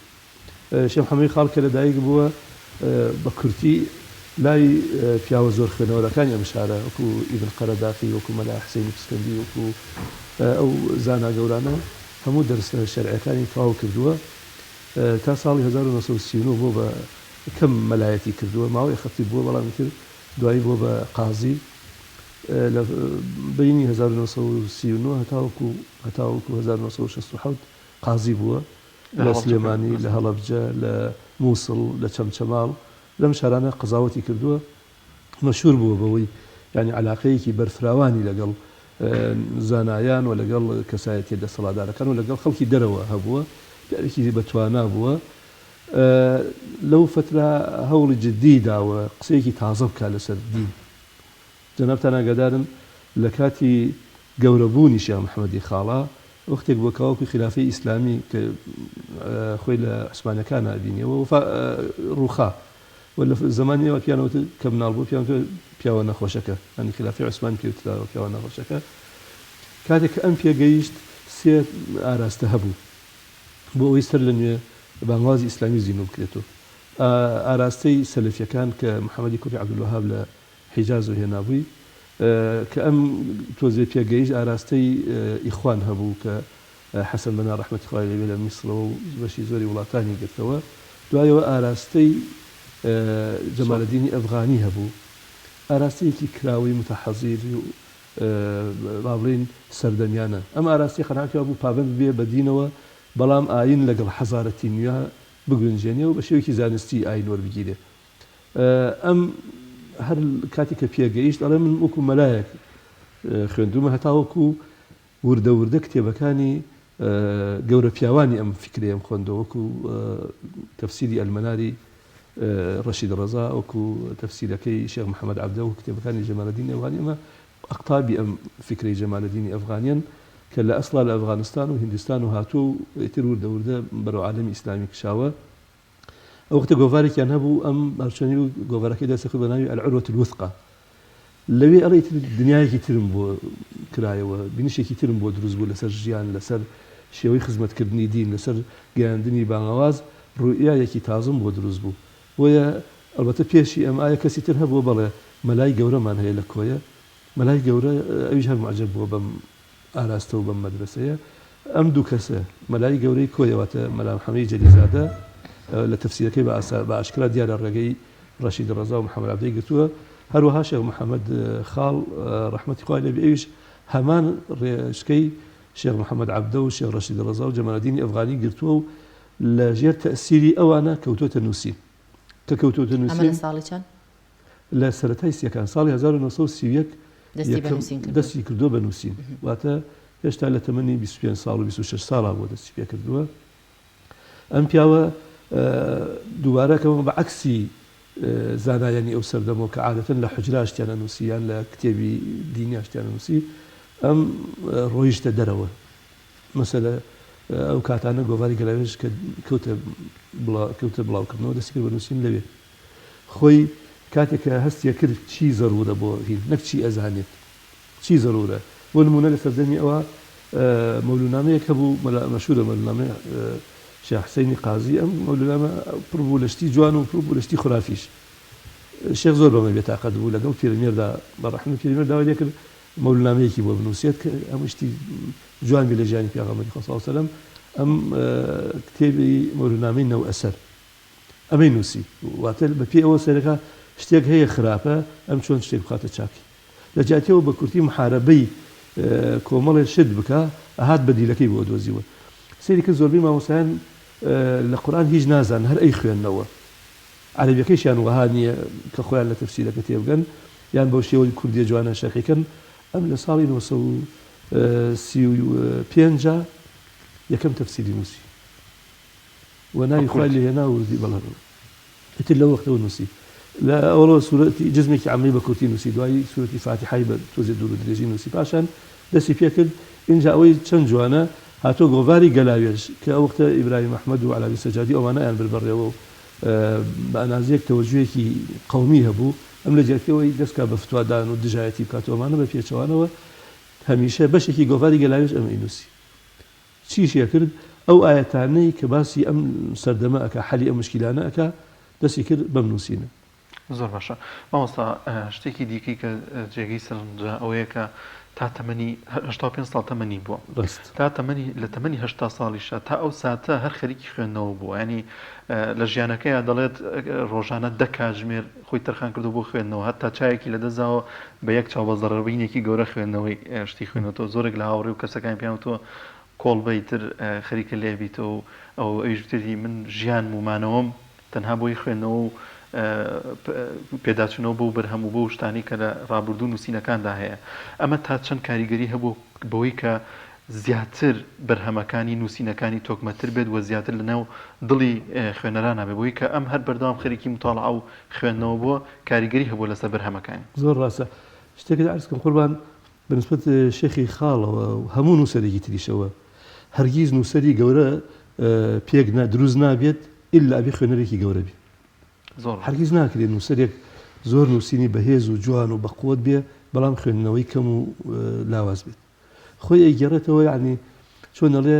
شێخ محەمەوی خاڵ کە لەدایک بووە بە کورتی لای پیاوە زۆر خوێنەوەرەکانی ئەم شارە وەکو ئیبن قەرەداخی، وەکو مەلا حسەینی پسکەندی، وەکو ئەو زانا گەورانە هەموو دەرسە شەرعیەکانی تەواو کردووە. تا ساڵی 1939 بۆ بە کەم مەلایەتی کردووە، ماوەی خەتیب بووە، بەڵام ئیتر دوایی بووە بە قازی. لە بەینی 1939 هەتاوەکو هەتاوەکو 1967 قازی بووە لە سلێمانی، لە هەڵەبجە، لە مووسڵ، لە چەمچەماڵ، لەم شارانە قەزاوەتی کردووە. مەشهوور بووە بەوەی یانی عەلاقەیەکی بەرفراوانی لەگەڵ زانایان و لەگەڵ کەسایەتیە دەسەڵاتدارەکان و لەگەڵ خەڵکی دەرەوە هەبووە، پیاوێکی بەتوانا بووە. لەو فەترە هەوڵی جددی داوە قسەیەکی تازە بکات لەسەر دین. جەنابتان ئاگادارن لە کاتی گەورەبوونی شێخ محەمەدی خاڵە وەختێک بووە کە وەکو خیلافەی ئیسلامی کە خۆی لە عوسمانەکانا بینیەوە وەفا ڕووخا و لە زەمانی ئێوە پیان وت کە مناڵ بوو پیان وت پیاوە نەخۆشەکە یانی خیلافەی عوسمانی پێ وتراوە پیاوە نەخۆشەکە کاتێک کە ئەم پێگەیشت سێ ئاراستە هەبوو بۆ ئەوەی سەر لە نوێ بانگوازی ئیسلامی زیندوو بکرێتەوە ئاراستەی سەلەفیەکان کە محەمەدی کوڕی عەبدولوەهاب لە حیجازەوە هێنابووی کە ئەم تۆزێ پێگەیشت ئاراستەی ئیخوان هەبوو کە حەسەن بەنا ڕەحمەتی خوای لێ بێ لە میسرەوە و بەشی زۆری وڵاتانی گرتەوە دوایەوە ئاراستەی جەمالەدینی ئەفغانی هەبوو ئاراستەیەکی کراوەی متحەزیر و با بڵێین سەردەمیانە ئەم ئاراستەی قەناعەتی وابوو پابەند بێ بە دینەوە بەڵام ئاین لەگەڵ حەزارەتی نوێ بگونجێنێ و بە شێوەیەکی زانستی ئاین وەربگیرێ ئەم هەر کاتێک کە پێگەیشت ئەڵێ من وەکو مەلایەک خوێندومە هەتاوەکو وردە وردە کتێبەکانی گەورە پیاوانی ئەم فیکرەیەم خوێندەوە وەکو تەفسیری ئەلمەناری ڕەشید ڕەزا وەکو تەفسیرەکەی شێخ محەممەد عەبدە و کتێبەکانی جەمالەدینی ئەفغانی ئەمە ئەقتابی ئەم فیکرەی جەمالەدینی ئەفغانیەن کە لە ئەسڵا لە ئەفغانستان و هیندستان و هاتووە و ئیتر وردە وردە بەرەو عالەمی ئیسلامی کشاوە ئەو وەختە گۆڤارێکیان هەبوو ئەم هەرچۆنی بوو گۆڤارەکەی دەستی کرد بە ناوی العروە الوثقی لەوێ ئەڵێ ئیتر دنیایەکی ترم بۆ کرایەوە بینشێکی ترم بۆ دروست بوو لەسەر ژیان لەسەر شێوەی خزمەتکردنی دین لەسەر گەیاندنی بانگەواز ڕوئیایەکی تازم بۆ دروست بوو بۆیە ئەڵبەتە پێشی ئەم ئایا کەسی تر هەبووە بەڵێ مەلای گەورەمان هەیە لە کۆیە مەلای گەورە ئەویش هەر موعجەب بووە بەم ئاراستە و بەم مەدرەسەیە ئەم دوو کەسە، مەلای گەورەی کۆیە واتە مەلا محەمەدی جەلیزادە لە تەفسیرەکەی بە ئاسا بە ئاشکرا دیارە ڕێگەی ڕەشید ڕەزا و محەمەد عەبدەی گرتووە، هەروەها شێخ محەمەد خاڵ ڕەحمەتی خوای لێ بێ ئەویش هەمان ڕێچکەی شێخ محەمەد عەبدە و شێخ ڕەشید ڕەزا و جەمالەدینی ئەفغانی گرتووە و لە ژێر تەئسیری ئەوانە کەوتۆتە نووسین کە کەوتۆتە ئەمە نووسین. لە ساڵی چەند؟ لە سەرەتای سیەکان ساڵی 1931 دەستی بە نووسین کردووە. دەستی کردووە بە نووسین واتە هێشتا لە تەمەنی 25 ساڵ و 26 ساڵا بووە دەستی پێ کردووە ئەم پیاوە دووبارە کەمە بە عەکسی زانایانی ئەو سەردەمەوە کە عادەتەن لە حوجرا شتیان ئەنووسی یان لە کتێبی دینیا شتیان ئەنووسی ئەم ڕۆیشتە دەرەوە مەسەلە. ئەو کاتانە گۆڤاری گەلاوێژ کە کەوتە کەوتە بڵاوکردنەوە دەستی کرد بە نووسین لەوێ. خۆی کاتێک کە هەستی ئەکرد چی زەروورە بۆ هین نەک چی ئەزانێت چی زەروورە بۆ نموونە لە سەردەمی ئەوا مەولوونامەیەک هەبوو مەلا مەشهوورە مەولوونامەی شێخ حسەینی قازی ئەم مەولوونامە پڕ بوو لە شتی جوان و پڕ بوو لە شتی خورافیش شێخ زۆر بەمە بێتاقەت بوو لەگەڵ پیرەمێردا بە ڕەحمی پیرەمێرد داوای لێکرد مەولوونامەیەکی بۆ بنووسێت کە هەموو شتی جوان بێ لە ژیانی پێغەمبەری خوا صلی اللە علیە وسلم ئەم کتێبی مەولوونامەی نەوئەسەر ئەمەی نووسی واتە بە پێی ئەوە سەیرەکا شتێک هەیە خراپە ئەم چۆن شتێک بخاتە چاکی لە جیاتی ئەوە بە کورتی محارەبەی کۆمەڵێ شت بکا ئەهات بەدیلەکەی بۆ دۆزیوە سەیری کرد زۆربەی مامۆستایان لە قورئان هیچ نازانن هەر ئەیخوێننەوە عەرەبیەکەیشیان وەها نییە کە خۆیان لە تەفسیرەکە تێبگەن یان بەو شێوەی کوردیە جوانە شەرحی کەن ئەم لە ساڵی 935 یەکەم تەفسیری نووسی و ناوی خوای لێ هێنا و وردی بەڵێ بەڵێ ئیتر لەو وەختەوە نووسی لە ئەوەڵەوە سورەتی جزمێکی عەمەی بە کورتی نووسی دوایی سورەتی فاتیحای بە تۆزێ دوور و درێژی نووسی پاشان دەستی پێ کرد ئینجا ئەوەی چەند جوانە هاتووە گۆڤاری گەلاوێژ کە ئەو وەختە ئیبراهیم ئەحمەد و عەلاوی سەجادی ئەوانە ئەیان برد بەڕێوە و بە ئەنازەیەک تەوەجوهێکی قەومی هەبوو ئەم لە جیاتی ئەوەی دەست کا بە فتوادان و دژایەتی بکات و ئەمانە بە پێچەوانەوە هەمیشە بەشێکی گۆڤاری گەلاوێژ ئەم ئەینووسی چیشی ئەکرد ئەو ئایەتانەی کە باسی ئەم سەردەمە ئەکا حەلی ئەم مشکیلانە ئەکا دەستی کرد بەم نوسینە. زۆر باشە مامۆستا شتێکی دیکەی کە جێگەی سەرنجە ئەوەیە کە تا تەمەنی 85 ساڵ تەمەنی بووە ڕاست. تا تەمەنی لە تەمەنی 80 ساڵیشە تا ئەو ساتە هەر خەریکی خوێندنەوە بووە ینی لە ژیانەکەیا دەڵێت ڕۆژانە دە کاتژمێر خۆی تەرخان کردو بۆ خوێندنەوە هەتا چایەکی لەدەستداوە بە یەک چاو بە زەڕەبینێکی گەورە خوێندنەوەی شتی خوێندوەتەوە زۆرێک لە هاوڕێ و کەسەکانی پێیان وتووە کۆڵبە ئیتر خەریکە لێ بیتەوە و ئەو ئەویش وتێتی من ژیانم و مانەوەم تەنها بۆی خوێندنەوە و پێداچوونەوە بەو بەرهەم و بەو شتانەی کە لە ڕابردوو نووسینەکاندا هەیە ئەمە تا چەند کاریگەری هەبوو بەوەی کە زیاتر بەرهەمەکانی نووسینەکانی تۆکمەتر بێت و زیاتر لەناو دڵی خوێنەرانا بێت بۆی کە ئەم هەر بەردەوام خەریکی موتاڵعە و خوێندنەوە بووە کاریگەری هەبووە لەسەر بەرهەمەکانی. زۆر ڕاستە. شتێکت عەرز کەم قوربان، بە نسبەت شێخی خاڵەوە و هەموو نووسەرێکی تریشەوە، هەرگیز نووسەری گەورە پێک نا دروست نابێت ئیلا ئەبێ خوێنەرێکی گەورە بێ. زۆر ڕاستە. هەرگیز ناکرێ نووسەرێک زۆر نووسینی بەهێز و جوان و بەقوەت بێ بەڵام خوێندنەوەی کەم و لاواز بێت. خۆی ئەیگێڕێتەوە یەعنی چۆن ئەڵێ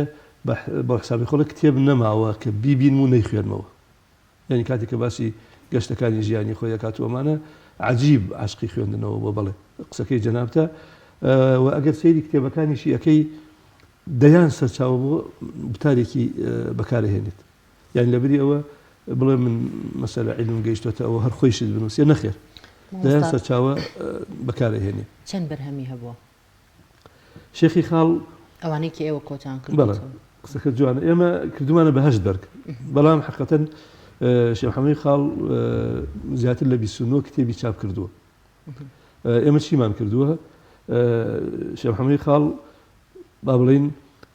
بە حسابی خۆڵێ کتێب نەماوە کە بیبینم و نەیخوێنمەوە. یانی کاتێک کە باسی گەشتەکانی ژیانی خۆی ئەکات و ئەمانە عەجیب عەشقی خوێندنەوە بووە بەڵێ قسەکەی جەنابتە و ئەگەر سەیری کتێبەکانیشی ئەکەی دەیان سەرچاوە بۆ وتارێکی بەکارەهێنێت یان لەبری ئەوە بڵێ من مەسەلە عیلم گەیشتۆتە ئەوە هەر خۆیشت بنووسێ نەخێر دەیان سەرچاوە بەکارەهێنێ. چەند بەرهەمی هەبووە؟ شێخی خاڵ. ئەوانەی کە ئێوە کۆتان کردووەتەوە. بەڵێ قسەکەت جوانە ئێمە کردومانە بە هەشت بەرگ بەڵام حەقەتەن شێخ محەمەدی خاڵ زیاتر لە 29 کتێبی چاپ کردووە ئێمە چیمان کردووە شێخ محەمەدی خاڵ با بڵین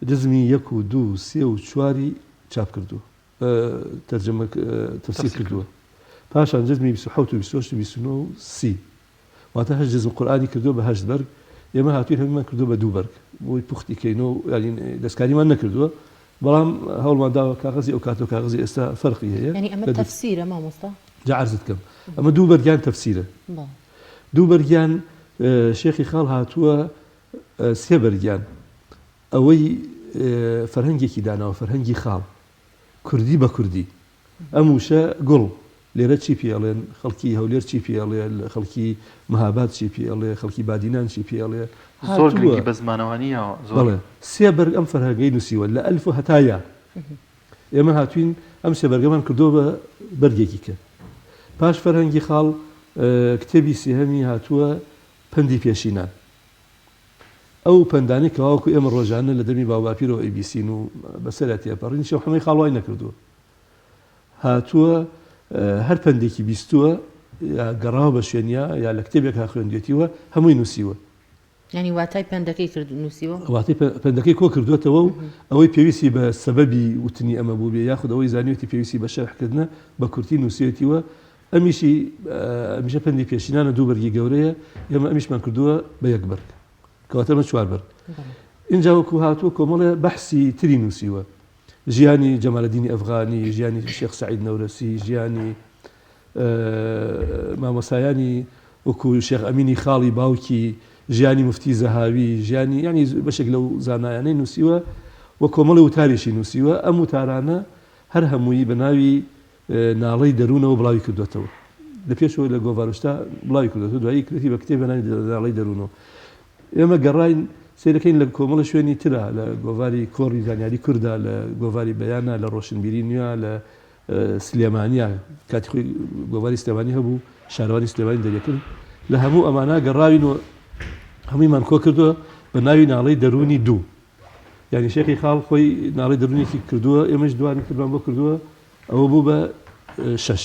جزمی یەک و دوو سێ و چواری چاپ کردووە تەرجەمە تەفسیر کردووە پاشان جزمی 27 و 28 و 29 و 30 واتە هەشت جزم قورئانی کردووە بە هەشت بەرگ، ئێمە هاتووین هەموویمان کردووە بە دوو بەرگ بۆی پوختی کەینەوە و یانی دەستکاریمان نەکردووە، بەڵام هەوڵمان داوە کاغەزی ئەو کاتە و کاغەزی ئێستا فەرقی هەیە. یانی ئەمە تەفسیرە مامۆستا؟ جا عەرزت کەم ئەمە دوو بەرگیان تەفسیرە، دوو بەرگیان شێخی خاڵ هاتووە سێ بەرگیان ئەوەی فەرهەنگێکی داناوە فەرهەنگی خاڵ کوردی بە کوردی ئەم وشە گوڵ لێرە چی پێ ئەڵێن، خەڵکی هەولێر چی پێ ئەڵێ، خەڵکی مهاباد چی پێ ئەڵێ، خەڵکی بادینان چی پێ ئەڵێ، زۆر هاتووە. گرنگی بە زمانەوانی یاوە زۆر. بەڵێ سێ بەرگ ئەم فەرهەنگەی نووسیوە لە ئەلف و هەتا یا. ئێمە هاتووین ئەم سێ بەرگەمان کردووە بە بەرگێکی کە. پاش فەرهەنگی خاڵ کتێبی سێهەمی هاتووە پەندی پێشینان. ئەو پەندانەی کەوا وەکو ئێمە ڕۆژانە لە دەمی باوباپیرەوە ئەیبیسین و بەسەریا تێپەڕین، شێخ حەمەی خاڵ وای نەکردووە. هاتووە هەر پەندێکی بیستووە یا گەڕاوە بە شوێنیا یا لە کتێبێکا خوێندوێتیوە هەمووی نووسیوە. یانی واتای پەندەکەی کرد نووسیوە؟ واتای پەندەکەی کۆ کردووەتەوە و ئەوەی پێویستی بە سەبەبی وتنی ئەمە بووبێ یاخود ئەوەی زانیوێتی پێویستی بە شەرحکردنە بە کورتی نووسیوێتیوە. ئەمیشی ئەمیشە پەندی پێشینانە دوو بەرگی گەورەیە ئێمە ئەمیشمان کردووە بە یەک بەرگ کەواتە ئەمە چوار بەرگ. ئینجا وەکو هاتووە کۆمەڵێ بەحسی تری نووسیوە، ژیانی جەمالەدینی ئەفغانی، ژیانی شێخ سەعید نەورەسی، ژیانی مامۆستایانی وەکو شێخ ئەمینی خاڵی باوکی، ژیانی موفتی زەهاوی، ژیانی یانی بەشێک لەو زانایانەی نووسیوە و کۆمەڵێ وتاریشی نووسیوە، ئەم وتارانە هەر هەمووی بە ناوی ناڵەی دەروونەوە بڵاوی کردووەتەوە. لە پێشەوە لە گۆڤاروشتا بڵاوی کردووەتەوە، دوایی کردی بە کتێب بە ناوی ناڵەی دەروونەوە. ئێمە گەڕاین سەیرەکەین لە کۆمەڵە شوێنی ترا، لە گۆڤاری کۆڕی زانیاری کوردا، لە گۆڤاری بەیانا، لە ڕۆشنبیری نوێ، لە سلێمانیا، کاتی خۆی گۆڤاری سلێمانی هەبوو، شارەوانی سلێمانی دەریەکرد، لە هەموو ئەمانە گەڕاوین و هەموویمان کۆ کردووە بە ناوی ناڵەی دەروونی دوو. یانی شێخی خاڵ خۆی ناڵەی دەروونێکی کردووە، ئێمەش دوانی ترمان بۆ کردووە، ئەوە بوو بە شەش.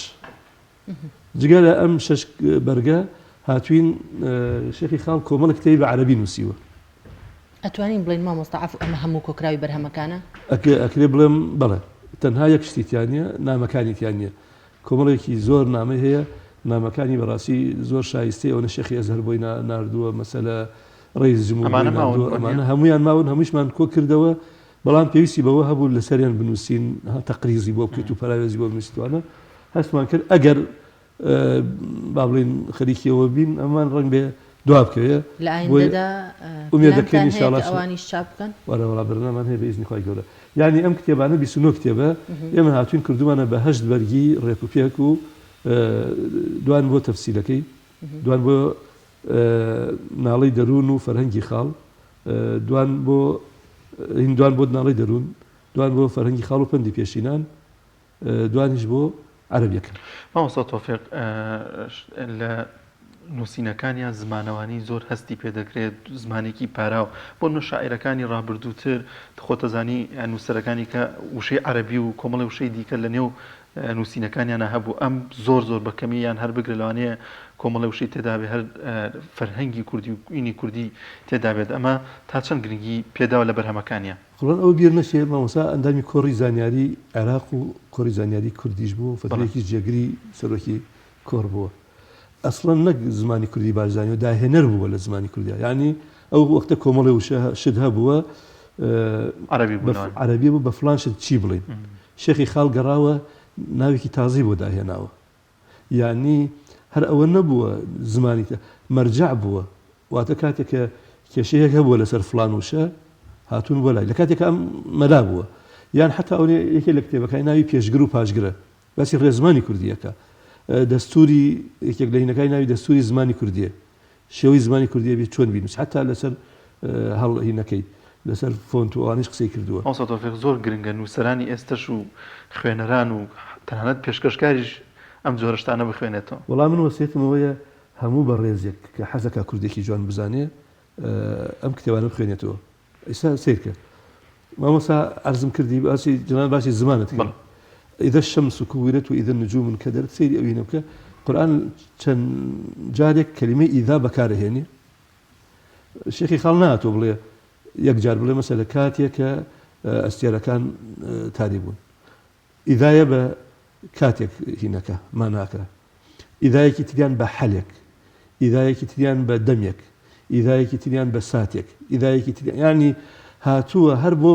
جگە لە ئەم شەش بەرگە هاتوین شێخی خاڵ کۆمەڵە کتێبی بە عەرەبی نووسیوە. ئەتوانین بڵێین مامۆستا عەفو ئەمە هەموو کۆکراوی بەرهەمەکانە؟ ئەکرێ بڵێم بەڵێ. تەنها یەک شتی تیا نییە، نامەکانی تیا نییە. کۆمەڵێکی زۆر نامەی هەیە، نامەکانی بەڕاستی زۆر شایستەی ئەوەنە شێخی ئەزهەر بۆی ناردووە، مەسەلە ڕەیس جمهور بۆی ئەمانە ماون ناردووە، وەنیە؟ ئەمانە هەموویان ماون، هەموویشمان کۆ کردەوە، بەڵام پێویستی بەوە هەبوو لەسەریان بنووسین، تەقریزی بۆ بکەیت و پەراوێزی بۆ بنووسیت وانە. هەستمان کرد ئەگەر با بڵێین خەریکی ئەوە بین ئەمان ڕەنگ بێ دوا بکەوێ. لە ئایندەدا ئومێد دەکەین پلانتان هەیە کە ئینشاڵڵا ئەوانیش چاپ بکەن؟ وەرە وەڵا بەرنامەمان هەیە بە ئیزنی خوای گەورە. یانی ئەم کتێبانە 29 کتێبە ئێمە هاتووین کردوومانە بە هەشت بەرگی ڕێک و پێک و دوان بۆ تەفسیرەکەی، دوان بۆ ناڵەی دەروون و فەرهەنگی خاڵ، دوان بۆ هین دوان بۆ ناڵەی دەروون، دوان بۆ فەرهەنگی خاڵ و پەندی پێشینان، دوانیش بۆ عەرەبیەکان. مامۆستا تۆفیق لە نووسینەکانیان زمانەوانی زۆر هەستی پێ دەکرێت زمانێکی پاراو بۆ نمونە شاعیرەکانی ڕابردووتر خۆتەزانی نووسەرەکانی کە وشەی عەرەبی و کۆمەڵی وشەی دیکە لە نێو نووسینەکانیانە هەبوو ئەم زۆر زۆر بە کەمی یان هەر بگرە لەوانەیە کۆمەڵی وشەی تێدابێ هەر فەرهەنگی کوردی و ئینی کوردی تێدابێت ئەمە تا چەند گرنگی پێداوە لە بەرهەمەکانیان؟ قوربان ئەوە بیر نەچێ مامۆستا ئەندامی کۆڕی زانیاری عێراق و کۆڕی زانیاری کوردیش بووە و فەترەیەکیش جێگری سەرۆکی کۆڕ بووە. ئەسڵەن نەک زمانی کوردی باش زانیوە داهێنەر بووە لە زمانی کوردیا یانی ئەو وەختە کۆمەڵێ وشە شت هەبووە عەرەبی بوون عەرەبی بوو بە فڵان شت چی بڵێین شێخی خاڵ گەڕاوە ناوێکی تازەی بۆ داهێناوە یانی هەر ئەوە نەبووە زمانی مەرجەع بووە واتە کاتێک کە کێشەیەک هەبووە لەسەر فڵان وشە هاتوون بۆ لای لە کاتێک ئەم مەلا بووە یان حتا ئەو یەکێ لە کتێبەکانی ناوی پێشگر و پاشگرە باسی ڕێزمانی کوردیەکە دەستوری یەکێک لە هینەکانی ناوی دەستوری زمانی کوردیە شێوەی زمانی کوردیە بێت چۆن بینوس حتا لەسەر هەڵ هینەکەی لەسەر فۆنت و ئەوانیش قسەی کردووە. مامۆستا تۆفیق زۆر گرنگە نووسەرانی ئێستەش و خوێنەران و تەنانەت پێشکەشکاریش ئەم جۆرە شتانە بخوێنێتەوە. وەڵا من وەسیەتم ئەوەیە هەموو بەڕێزێک کە حەزەکا کوردێکی جوان بزانێ ئەم کتێبانە بخوێنێتەوە. ئیستا سەیر کە مامۆستا عەرزم کردی باسی جەناب باسی زمانت کرد اذا الشمس كورت واذا النجوم انكدرت سەیری ئەوینە بکە قورئان چەند جارێک کەلیمەی ئیذا بەکارهێنێ شێخی خاڵ ناتۆ بڵێ یەک جار بڵێ مەسەلە کاتێک کە ئەستێرەکان تاری بوون ئیدایە بە کاتێک هینەکە ماناکە ئیدایەکی تریان بە حەلێک ئیدایەکی تریان بە دەمێک ئیدایەکی تریان بە ساتێک ئیدایەکی تریان یانی هاتووە هەر بۆ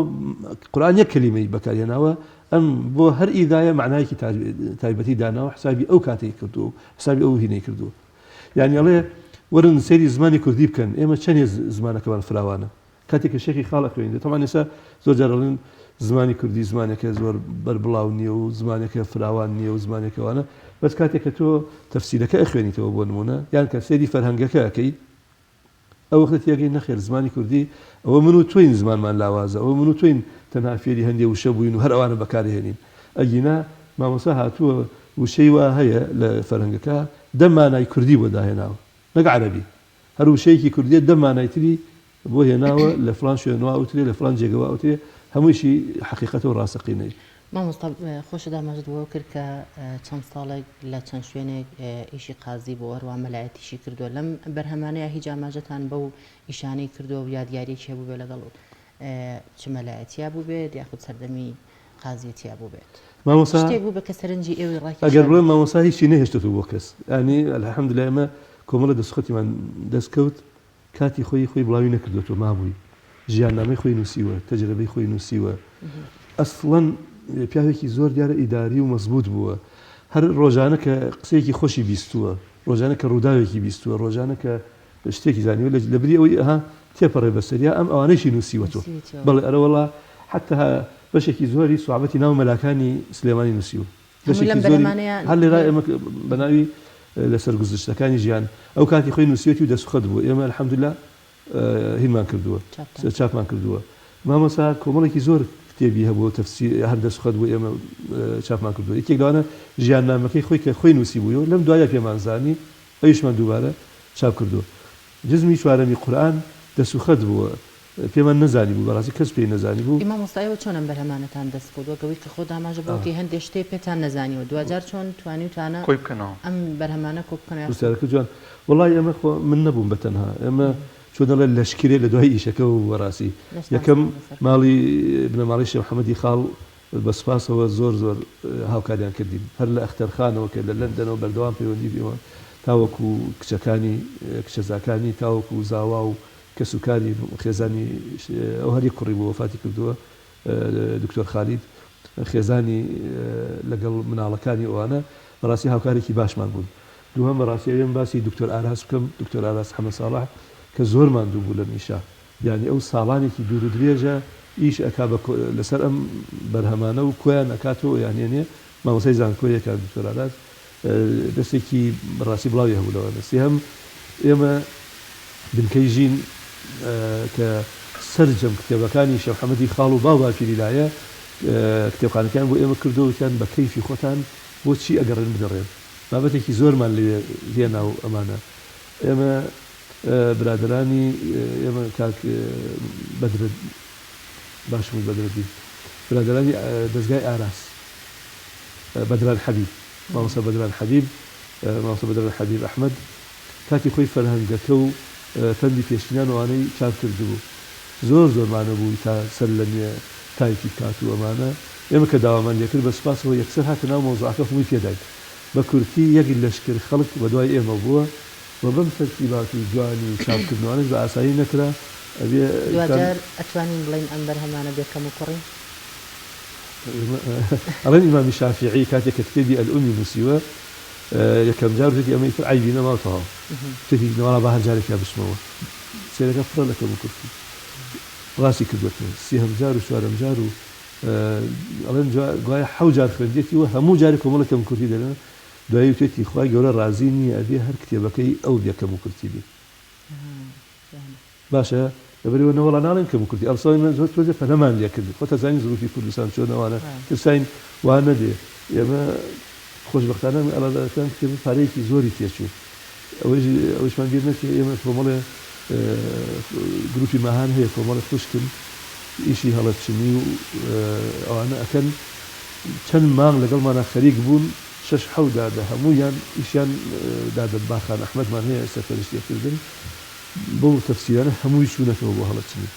قورئان یەک کەلیمەی بەکارهێناوە ئەم بۆ هەر ئیدایە مەعنایەکی تایبەتی داناوە حسابی ئەو کاتەی کردووە و حسابی ئەو هینەی کردووە یانی ئەڵێ وەرن سەیری زمانی کوردی بکەن ئێمە چەندێ زمانەکەمان فراوانە کاتێک کە شێخی خاڵ ئەخوێنیت تەبعەن ئێستا زۆر جار ئەڵێن زمانی کوردی زمانێکە زۆر بەربڵاو نییە و زمانێکە فراوان نییە و زمانێکە وانە بەس کاتێک کە تۆ تەفسیرەکە ئەخوێنیتەوە بۆ نمونە یان کە سەیری فەرهەنگەکە ئەکەی ئەو وەختە تێگەی نەخێر زمانی کوردی ئەوە من و تۆین زمانمان لاوازە ئەوە من و تۆین تەنها فێری هەندێ وشە بووین و هەر ئەوانە بەکارهێنین ئەگینا مامۆستا هاتووە وشەی وا هەیە لە فەرهەنگەکە دە مانای کوردی بۆ داهێناوە نەک عەرەبی هەر وشەیەکی کوردیە دە مانای تری بۆ هێناوە لە فڵان شوێن وا ئەوترێ لە فڵان جێگە وا ئەوترێ هەموویشی حەقیقەتە و ڕاستەقینەی. مامۆستا خۆشت ئاماژەت بەوە کرد کە چەند ساڵێک لە چەند شوێنێک ئیشی قازی بووە هەروەها مەلایەتیشی کردووە لەم بەرهەمانەیا هیچ ئاماژەتان بەو ئیشانەی کردووە و یادگاریەکی هەبووبێ لەگەڵ چ مەلایەتیا بووبێت یاخود سەردەمی قازیەتیا بووبێت مامۆستا شتێک بووبێت کە سەرنجی ئێوەی ئەگەر بڵێم ڕاکێشابێت؟ مامۆستا هیچی نەهێشتۆتەوە بۆ کەس یانی الحمدللە ئێمە کۆمەڵە دەستخەتیمان دەست کەوت کاتی خۆی خۆی بڵاوی نەکردۆتەوە مابووی. ژیاننامەی خۆی نووسیوە، تەجرەبەی خۆی نووسیوە. ئەسڵەن پیاوێکی زۆر دیارە ئیداری و مەزبووت بووە. هەر ڕۆژانە کە قسەیەکی خۆشی بیستووە، ڕۆژانە کە ڕووداوێکی بیستووە، ڕۆژانە کە شتێکی زانیوە لە بری ئەوەی ئەها تێپەڕێ بەسەریا ئەم ئەوانەیشی نووسیوەتەوە. بەڵێ ئەرەوەڵا حەتتا بەشێکی زۆری سوعبەتی ناو مەلاکانی سلێمانی نووسیوە. بەشێکی زۆری هەر لێرا ئێمە بە ناوی لە سەرگوزشتەکانی ژیان ئەو کاتی خۆی نووسیوەتی و دەستخەت بوو ئێمە الحمدللە هینمان کردووە چاپمان کردووە مامۆستا کۆمەڵێکی زۆر کتێبی هەبوو تەفسیر هەر دەستخەت بوو ئێمە چاپمان کردووە یەکێک لەوانە ژیاننامەکەی خۆی کە خۆی نووسیبوویەوە لەم دوایە پێمان زانی ئەویشمان دووبارە چاپ کردووە جزمی چوارەمی قورئان دەسوخەت بووە پێمان نەزانی بوو بەڕاستی کەس پێی نەزانی بوو. ئەی مامۆستا ئێوە چۆن ئەم بەرهەمانەتان دەست کەوت وەک ئەوەی کە خۆت ئاماژە بەوە کەی هەندێ شتێ پێتان نەزانیوە دواجار چۆن توانیوتانە کۆی بکەنەوە؟ ئەم بەرهەمانە کۆ بکەنەوە یاخود. پرسیارەکە جوان وەڵای ئێمە خۆ من نەبووم بە تەنها ئێمە چۆن دەڵێ لەشکرێ لە دوای ئیشەکەوە بوو بەڕاستی دەستان یەکەم ساغ بێ سەرکەوتوو. ماڵی بنەماڵەی شێخ محەمەدی خاڵ بە سوپاسەوە زۆر زۆر هاوکاریان کردین هەر لە ئەختەر خانەوە کە لە لەندەنەوە بەردەوام پەیوەندی بووە تاوەکو کچەکانی کچەزاکانی تاوەکو زاوا و کەسوکاری خێزانی ئەو هەر یەک کوڕی بوو وەفاتی کردووە دکتۆر خالید خێزانی لەگەڵ مناڵەکانی ئەوانە بەڕاستی هاوکارێکی باشمان بوون دووهەم بەڕاستی ئەوێم باسی دکتۆر ئاراس بکەم دکتۆر ئاراس حەمە ساڵح کە زۆر ماندوو بوو لەم ئیشە یانی ئەو ساڵانێکی دوور و درێژە ئیش ئەکا بە لەسەر ئەم بەرهەمانە و کۆیان ئەکاتەوە یانێنێ مامۆستای زانکۆیە کاک دکتۆر ئاراس دەستێکی بەڕاستی بڵاوی هەبوو لەوانە. سێهەم، ئێمە بنکەی ژین کە سەرجەم کتێبەکانی شێخ محەمەدی خاڵ و باو باپیری لایە، کتێبخانەکەیان بۆ ئێمە کردووە، وتیان بە کەیفی خۆتان بۆ چی ئەگەڕێن بگەڕێن. بابەتێکی زۆرمان لەوێ هێنا و ئەمانە. ئێمە برادەرانی ئێمە کاک بەدرە باشم وت بەدرەدین، برادەرانی دەزگای ئاراس، بەدران حەبیب، مامۆستا بەدران حەبیب، مامۆستا بەدران حەبیب ئەحمەد کاتی خۆی فەرهەنگەکە و پەندی پێشینان و ئەوانەی چاپ کردبوو. زۆر زۆر مانەبوو تا سەر لە نوێ تایپی بکات و ئەمانە. ئێمە کە داوامان لێ کرد بە سوپاسەوە یەکسەر هاتە ناو مەوزوعەکە هەمووی پێ داین. بە کورتی یەک لەشکر خەڵک بە دوای ئێمە بووە و بەم تەرتیبات و جوانی و چاپکردنەوانەش بە ئاسانی نەکرا. ئەبێ ئینسان. دواجار ئەتوانین بڵێین ئەم بەرهەمانە بێ کەموکوڕین؟ ئەڵێن ئیمامی شافیعی کاتێک کە کتێبی الئومی نووسیوە یەکەم جار وتێتی ئەمە ئیتر عەیبی نەما و تەواو وتێتی نەوەڵا با هەر جارێکیا بچمەوە سەیرەکە پڕە لە کەموکورتی ڕاستی کردووەتەوە سێهەم جار و چوارەم جار و ئەڵێن گوایە حەو جار خوێندێتی و هەموو جارێک کۆمەڵێک کەموکورتی دەرێن دوایی وتێتی خوای گەورە ڕازی نییە ئەبێ هەر کتێبەکەی ئەو بێ کەموکورتی بێ باشە لەبەرئەوە نەوەڵا ناڵێن کەم و کورتی ئەڵسەوەی من زۆر تۆزێ پەلەمان لێ کرد خۆت ئەزانی زروفی کوردستان چۆنە ئەوانە ترساین وا نەبێ ئێمە خۆشبەختانە ئەڵەکان کتێب پارەیەکی زۆری تێچوو ئەوەیش ئەوەیشمان بیر نەچێ ئێمە کۆمەڵێ گروپی ماهان هەیە کۆمەڵێ خوشکن ئیشی هەڵەچنی و ئەوانە ئەکەن چەند مانگ لەگەڵمانە خەریک بوون شەش حەو دادە هەموویان ئیشیان دادە باخان ئەحمەدمان هەیە سەرپەرشتیەکردن بەو تەفسیرانە هەمووی چوونەتەوە بۆ هەڵەچنی.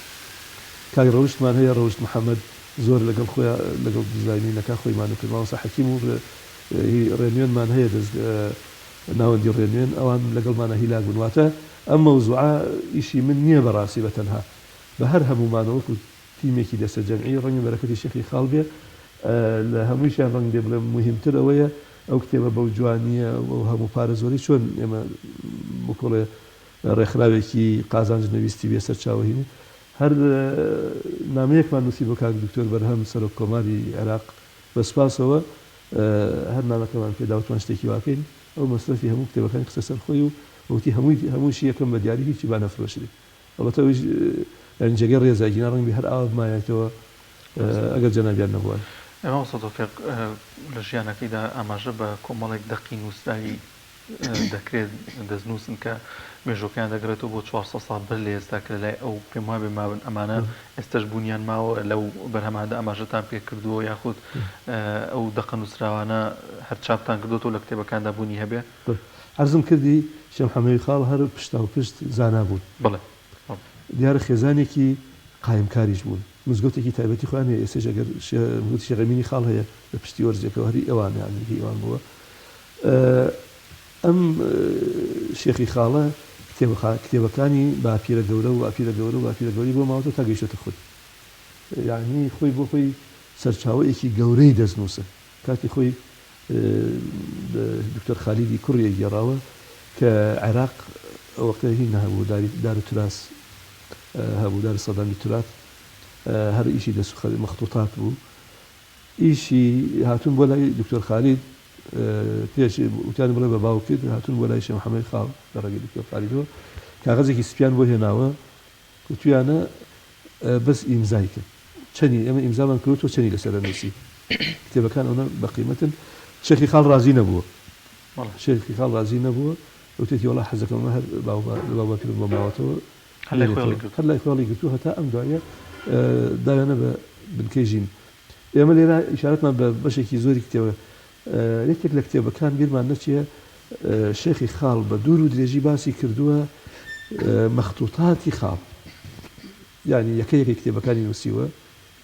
کاک ڕەوشتمان هەیە ڕەوشت محەمەد زۆر لەگەڵ خۆیا لەگەڵ دیزاینینەکە خۆی ماندوو کرد. مامۆستا حەکیم و هی ڕێنوێنمان هەیە دەست ناوەندی ڕێنوێن ئەوان لەگەڵمانا هیلاک بوون. واتە ئەم مەوزوعە ئیشی من نییە بەڕاستی بە تەنها بە هەر هەموومانەوە وەکوو تیمێکی دەستەجەمعی ڕەنگە بەرەکەتی شێخی خاڵ بێ لە هەموویشیان ڕەنگ بێ بڵێم موهیمتر ئەوەیە ئەو کتێبە بەو جوانییە و ئەو هەموو پارە زۆرەی چۆن ئێمە بکۆڵێ ڕێکخراوێکی قازانج نەویستی بێ سەرچاوە هینی هەر نامەیەکمان نووسی بۆ کاک دکتۆر بەرهەم سەرۆک کۆماری عێراق بە سوپاسەوە هەر نامەکەمان پێدا وتمان شتێکی واکەین ئەو مەسرەفی هەموو کتێبەکانی خستە سەر خۆی و وتی هەمووی هەمووشی یەکەم بە دیاری هیچی با نەفرۆشرێ ئەڵبەتە ئەویش یانی جێگەی ڕێزە ئەگینا ڕەنگ بێ هەر ئاوا بمایەتەوە ئەگەر جەنابیان نەبوایە. مامۆستا تۆفیق لە ژیانەکەیدا ئاماژە بە کۆمەڵێک دەقی نووسراوی دەکرێت دەستنووسن کە مێژووەکەیان دەگەڕێتەوە بۆ 400 ساڵ بەر لە ئێستا کە لەلای ئەو پێم وابێ مابن ئەمانە ئێستەش بوونیان ماوە لەو بەرهەماندا ئاماژەتان پێ کردووە یاخود ئەو دەقە نووسراوانە هەر چاپتان کردووەتەوە لە کتێبەکاندا بوونی هەبێ؟ عەرزم کردی شێخ محەمەوی خاڵ هەر پشتاوپشت زانا بوون. بەڵێ. دیارە خێزانێکی قایمکاریش بوون. مزگەوتێکی تایبەتی خۆیان هەیە ئێستەش ئەگەر مزگەوتی شێخ ئەمینی خاڵ هەیە لە پشتی وەرزێکەوە هەر هی ئەوانە یانی هی ئەوان بووە. ئەم شێخی خاڵە. کتێبەکانی باپیرە گەورە و باپیرە گەورە و باپیرە گەورەی بۆ ماوەتەوە تا گەیشتۆتە خۆی. یەعنی خۆی بۆ خۆی سەرچاوەیەکی گەورەی دەستنووسە. کاتی خۆی دکتۆر خالیدی کوڕی ئەیگێڕاوە کە عێراق ئەو وەختە هین هەبوو داری دار تراس هەبوو دار سەدام للتراث هەر ئیشی دەست و خەری مەختوتات بوو ئیشی هاتوون بۆ لای دکتۆر خالید پێش وتیان بڵێ بە باوکت هاتوون بۆ لای شێخ محەمەد خاڵ لە ڕێگەی دکتۆر خالیدەوە کاغەزێکی سپیان بۆ هێناوە وتویانە بەس ئیمزای کە چەنی ئێمە ئیمزامان کردوە تۆ چەنی لەسەر ئەنوسی کتێبەکان ئەونە بەقیمەتن شێخی خاڵ ڕازی نەبووە شێخی خاڵ ڕازی نەبووە وتێتی وەڵا حەزەکەم هەر باو باپیرم بۆ ماوەتەوە هەر لای خۆڵی گرتووە هەتا ئەم دوایە داوێنە بە بنکەی ژین ئێمە لێرە ئیشارەتمان بە بەشێکی زۆری کتێبە یەکێک لە کتێبەکان بیرمان نەچێ شێخی خاڵ بە دوور و درێژی باسی کردووە مەختوتاتی خاڵ یانی یەکە یەکەی کتێبەکانی نووسیوە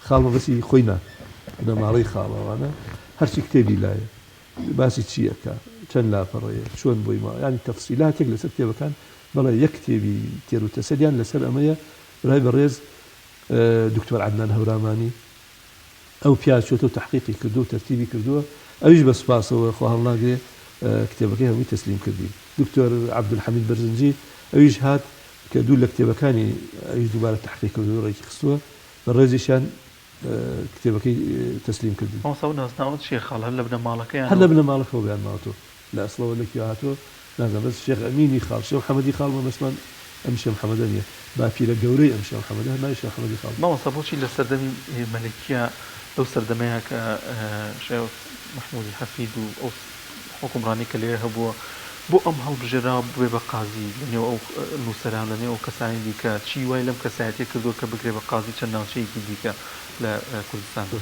خاڵ مەبەستی خۆی نا بنەماڵەی خاڵەوانە هەرچی کتێبی لایە باسی چی ئەکا چەند لاپەڕەیە چۆن بۆی ما یانی تەفسیلاتێک لەسەر کتێبەکان بەڵێ یەک کتێبی تێر و تەسەلیان لەسەر ئەمەیە برای بەڕێز دکتۆر عەدنان هەورامانی ئەو پیا چۆتەوە تەحقیقی کردووە و تەرتیبی کردووە ئەویش بە سوپاسەوە خوا هەڵناگرێ کتێبەکەی هەمووی تەسلیم کردین دکتۆر عەبدولحەمید بەرزنجی ئەویش هات کە دوو لە کتێبەکانی ئەویش دووبارە تەحقیق کردووە و ڕێکی خستووە بەڕێزیشیان کتێبەکەی تەسلیم کردین. مامۆستا ئەو نازناوە چییە خاڵ هەر لە بنەماڵەکەیانەوە؟ هەر لە بنەماڵەکەوە بەیان ماوەتەوە لە ئەسڵەوە لە کوێ هاتووە نازانم بەس شێخ ئەمینی خاڵ شێخ محەمەدی خاڵ مەبەستمان ئەم شێخ محەمەدە نییە باپیرە گەورەی ئەم شێخ محەمەدە هەر ناوی شێخ محەمەدی خاڵ بوو. مامۆستا بۆچی لە سەردەمی مەلەکیە لەو سەردەمەیا کە شێخ مەحمودی حەفید و ئەو حوکمڕانی کە لەوێ هەبووە بۆ ئەم هەڵبژێراوە ببێ بە قازی لە نێو ئەو نووسەران لە نێو ئەو کەسانی دیکە چی وای لەم کەسایەتیە کردووە کە بکرێ بە قازی چەند ناوچەیەکی دیکە لە کوردستاندا؟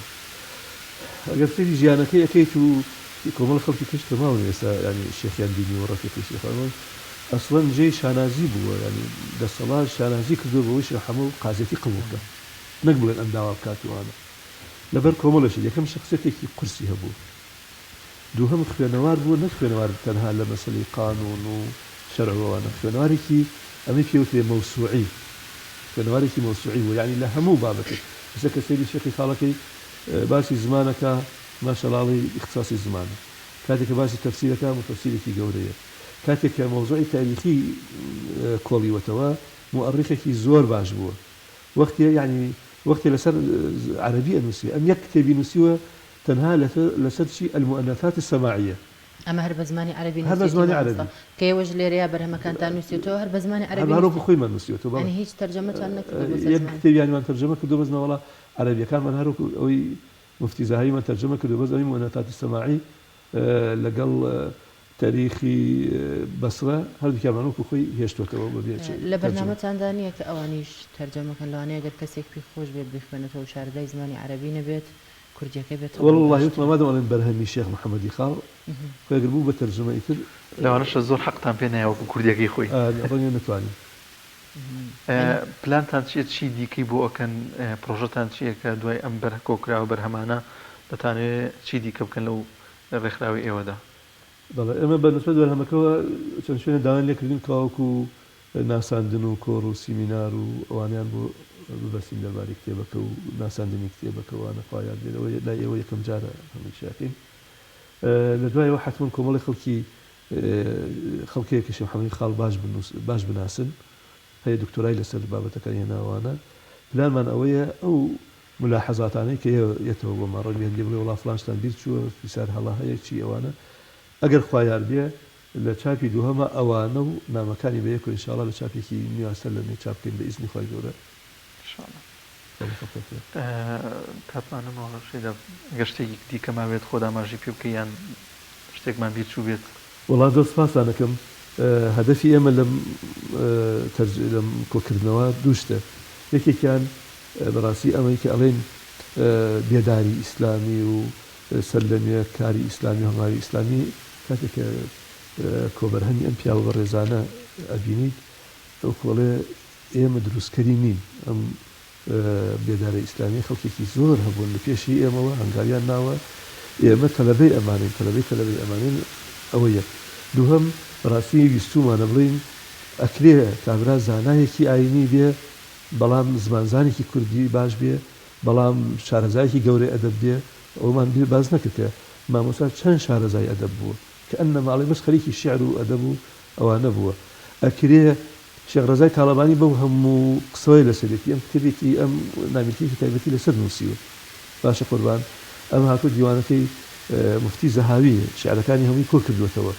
ئەگەر سەیری ژیانەکەی ئەکەیت و کۆمەڵە خەڵکی کەش کە ماون ئێستا یانی شێخیان بینیوە ڕەفیقی شێخان ئەسڵەن جێی شانازی بووە یانی دەسەڵات شانازی کردووە بەوەی شێخ حەمە و قازیەتی قبوڵ کە نەک بڵێن ئەم داوا بکات و ئەوانە لەبەر کۆمەڵێ شت یەکەم شەخسیەتێکی قورسی هەبوو دووهەم خوێنەوار بووە نەک خوێنەوار تەنها لە مەسەلەی قانون و شەرع و ئەوانە خوێنەوارێکی ئەمەی پێ وترێ مەوسوعی خوێنەوارێکی مەوسوعی بووە یانی لە هەموو بابەتێک ئێستا کە سەیری شێخی خاڵەکەی باسی زمانەکە ماشەڵا ئەڵێی ئیختساسی زمانە کاتێک کە باسی تەفسیرەکە موفەسیرێکی گەورەیە کاتێک کە مەوزوعی تاریخی کۆڵیوەتەوە موئەڕیخێکی زۆر باش بووە وەختێ یانی وەختێ لەسەر عەرەبی ئەنووسێ ئەم یەک کتێبی نووسیوە تەنها لەسەر چی المؤنثات السماعیە. ئەمە هەر بە زمانی عەرەبی هەر بە نووسیویەتی زمانی مامۆستا عەرەبی. کە ئێوەش لێرەیا بەرهەمەکانتان نووسیوەتەوە هەر بە زمانی هەر عەرەبی هەر وەکو نووسیوە خۆیمان نووسیوەتەوە بەڵێ. یانی هیچ تەرجەمەتان نەکردووە بۆ سەر یەک زمانی. کتێبیانمان تەرجەمە کردووە بەس نەوەڵا عەرەبیەکانمان هەر وەکو ئەوەی موفتی زاهیمان تەرجەمە کردووە بەس ئەوەی مؤنثات السماعی لەگەڵ تاریخی بەسرە هەردووکیانمان وەکو خۆی هێشتووەتەوە بەبێ لە تەرجەمە. بەرنامەتاندا نییە کە ئەوانیش تەرجەمە کەن لەوانەیە گەر کەسێک پێی خۆش بێت بیخوێنێتەوە و شارەزای زمانی عەرەبی نەبێت کوردیەکەی بێتەوە وەڵڵاهی باشترە. وتمان مادەم ئەڵێن بەرهەمی شێخ محەمەدی خاڵ خۆی ئەگەر بوو بە تەرجومە ئیتر. لەوانەشە زۆر حەقتان پێ نایە وەکو کوردیەکەی خۆی. ڕەنگە نەتوانین. پلانتان چیە چی دیکەی بۆ ئەکەن پڕۆژەتان چیە کە دوای ئەم بەر کۆکراوە بەرهەمانە دەتانەوێ چی دیکە بکەن لەو ڕێکخراوەی ئێوەدا؟ بەڵێ ئێمە بە نسبەت بەرهەمەکەوە چەند شوێنێ داوایان لێ کردین کە وەکو ناساندن و کۆڕ و سیمینار و ئەوانەیان بۆ ببەستین دەربارەی کتێبەکە و ناساندنی کتێبەکە وانە خوا یاد بێت ئەوە لای ئێوە یەکەم جارە هەمووی شاکەین لە دوایەوە حەتمەن کۆمەڵی خەڵکی خەڵکەیە کە شێخ محەمەدی خاڵ باش باش بناسن هەیە دکتۆرای لەسەر بابەتەکانی هێناوانە پلانمان ئەوەیە ئەو ملاحەزاتانەی کە یەتەوە بۆمان ڕەنگە هەندێ بڵێ وەڵا فڵان شتان بیر چووە فیسار هەڵە هەیە چی ئەوانە ئەگەر خوا یار بێ لە چاپی دووهەما ئەوانە و نامەکانی بە یەکەوە ان شاءاللە لە چاپێکی نوێ سەر لە نوێ چاپ بکەین بە ئیزنی خوای گەورە. ان شاءاللە. بەڵێ خەڵکە خێر. کاتمان نەماوە شەیدا گەر شتێکی دیکە مابێت خۆت ئاماژەی پێ بکەی یان شتێکمان بیر چووبێت. وەڵا زۆر سوپاستان ئەکەم. هەدەفی ئێمە لەم تەرج لەم کۆکردنەوە دوو شتە. یەکێکیان بەڕاستی ئەمەی کە ئەڵێین بێداری ئیسلامی و سەرلەنوێ کاری ئیسلامی و هەنگاوی ئیسلامی کاتێک کە کۆبەرهەمی ئەم پیاوە بەڕێزانە ئەبینیت وەکو ئەڵێ ئێمە دروستکەری نین ئەم بێدارە ئیسلامیە خەڵکێکی زۆر هەبوون لە پێشی ئێمەوە هەنگاویان ناوە ئێمە تەلەبەی ئەمانین تەلەبەی تەلەبەی ئەمانین ئەوە یەک دووهەم بەڕاستی ویستوومانە بڵێین. ئەکرێ کابرا زانایەکی ئایینی بێ بەڵام زمانزانێکی کوردی باش بێ بەڵام شارەزایەکی گەورەی ئەدەب بێ ئەوەمان بیر باس نەکرد کە مامۆستا چەند شارەزای ئەدەب بووە کە ئەنەما ئەڵێ بەس خەریکی شیعر و ئەدەب و ئەوانە بووە ئەکرێ شێخ ڕەزای تاڵەبانی بەو هەموو قسەوەی لەسەرێتی ئەم کتێبێکی ئەم نامیلکەیەکی تایبەتی لەسەر نووسیوە باشە قوربان ئەم هاتووە دیوانەکەی موفتی زەهاوی شیعرەکانی هەمووی کۆ کردووەتەوە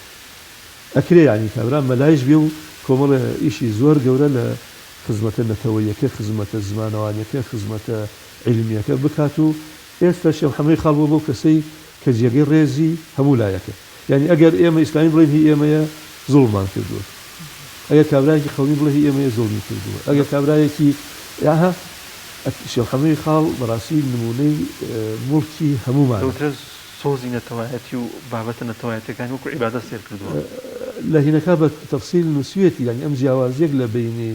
ئەکرێ یانی کابرا مەلایش بێ و کۆمەڵێ ئیشی زۆر گەورە لە خزمەتە نەتەوەییەکە خزمەتە زمانەوانیەکە خزمەتە عیلمیەکە بکات و ئێستا شێخ محەمەدی خاڵ بووە بەو کەسەی کە جێگەی ڕێزی هەموو لایەکە. یانی ئەگەر ئێمە ئیسلامی بڵێین هی ئێمەیە زوڵممان کردووە. ئەگەر کابرایەکی قەومی بڵێ هی ئێمەیە زوڵمی کردووە. ئەگەر کابرایەکی ئەها شێخ محەمەدی خاڵ بەڕاستی نموونەی موڵکی هەموومانە. دەوترێت سۆزی نەتەوایەتی و بابەتە نەتەوایەتیەکانی وەکو عیبادەت سەیر کردووە. لە هینەکە بە تەفسیل نووسیویەتی یانی ئەم جیاوازیەک لە بەینی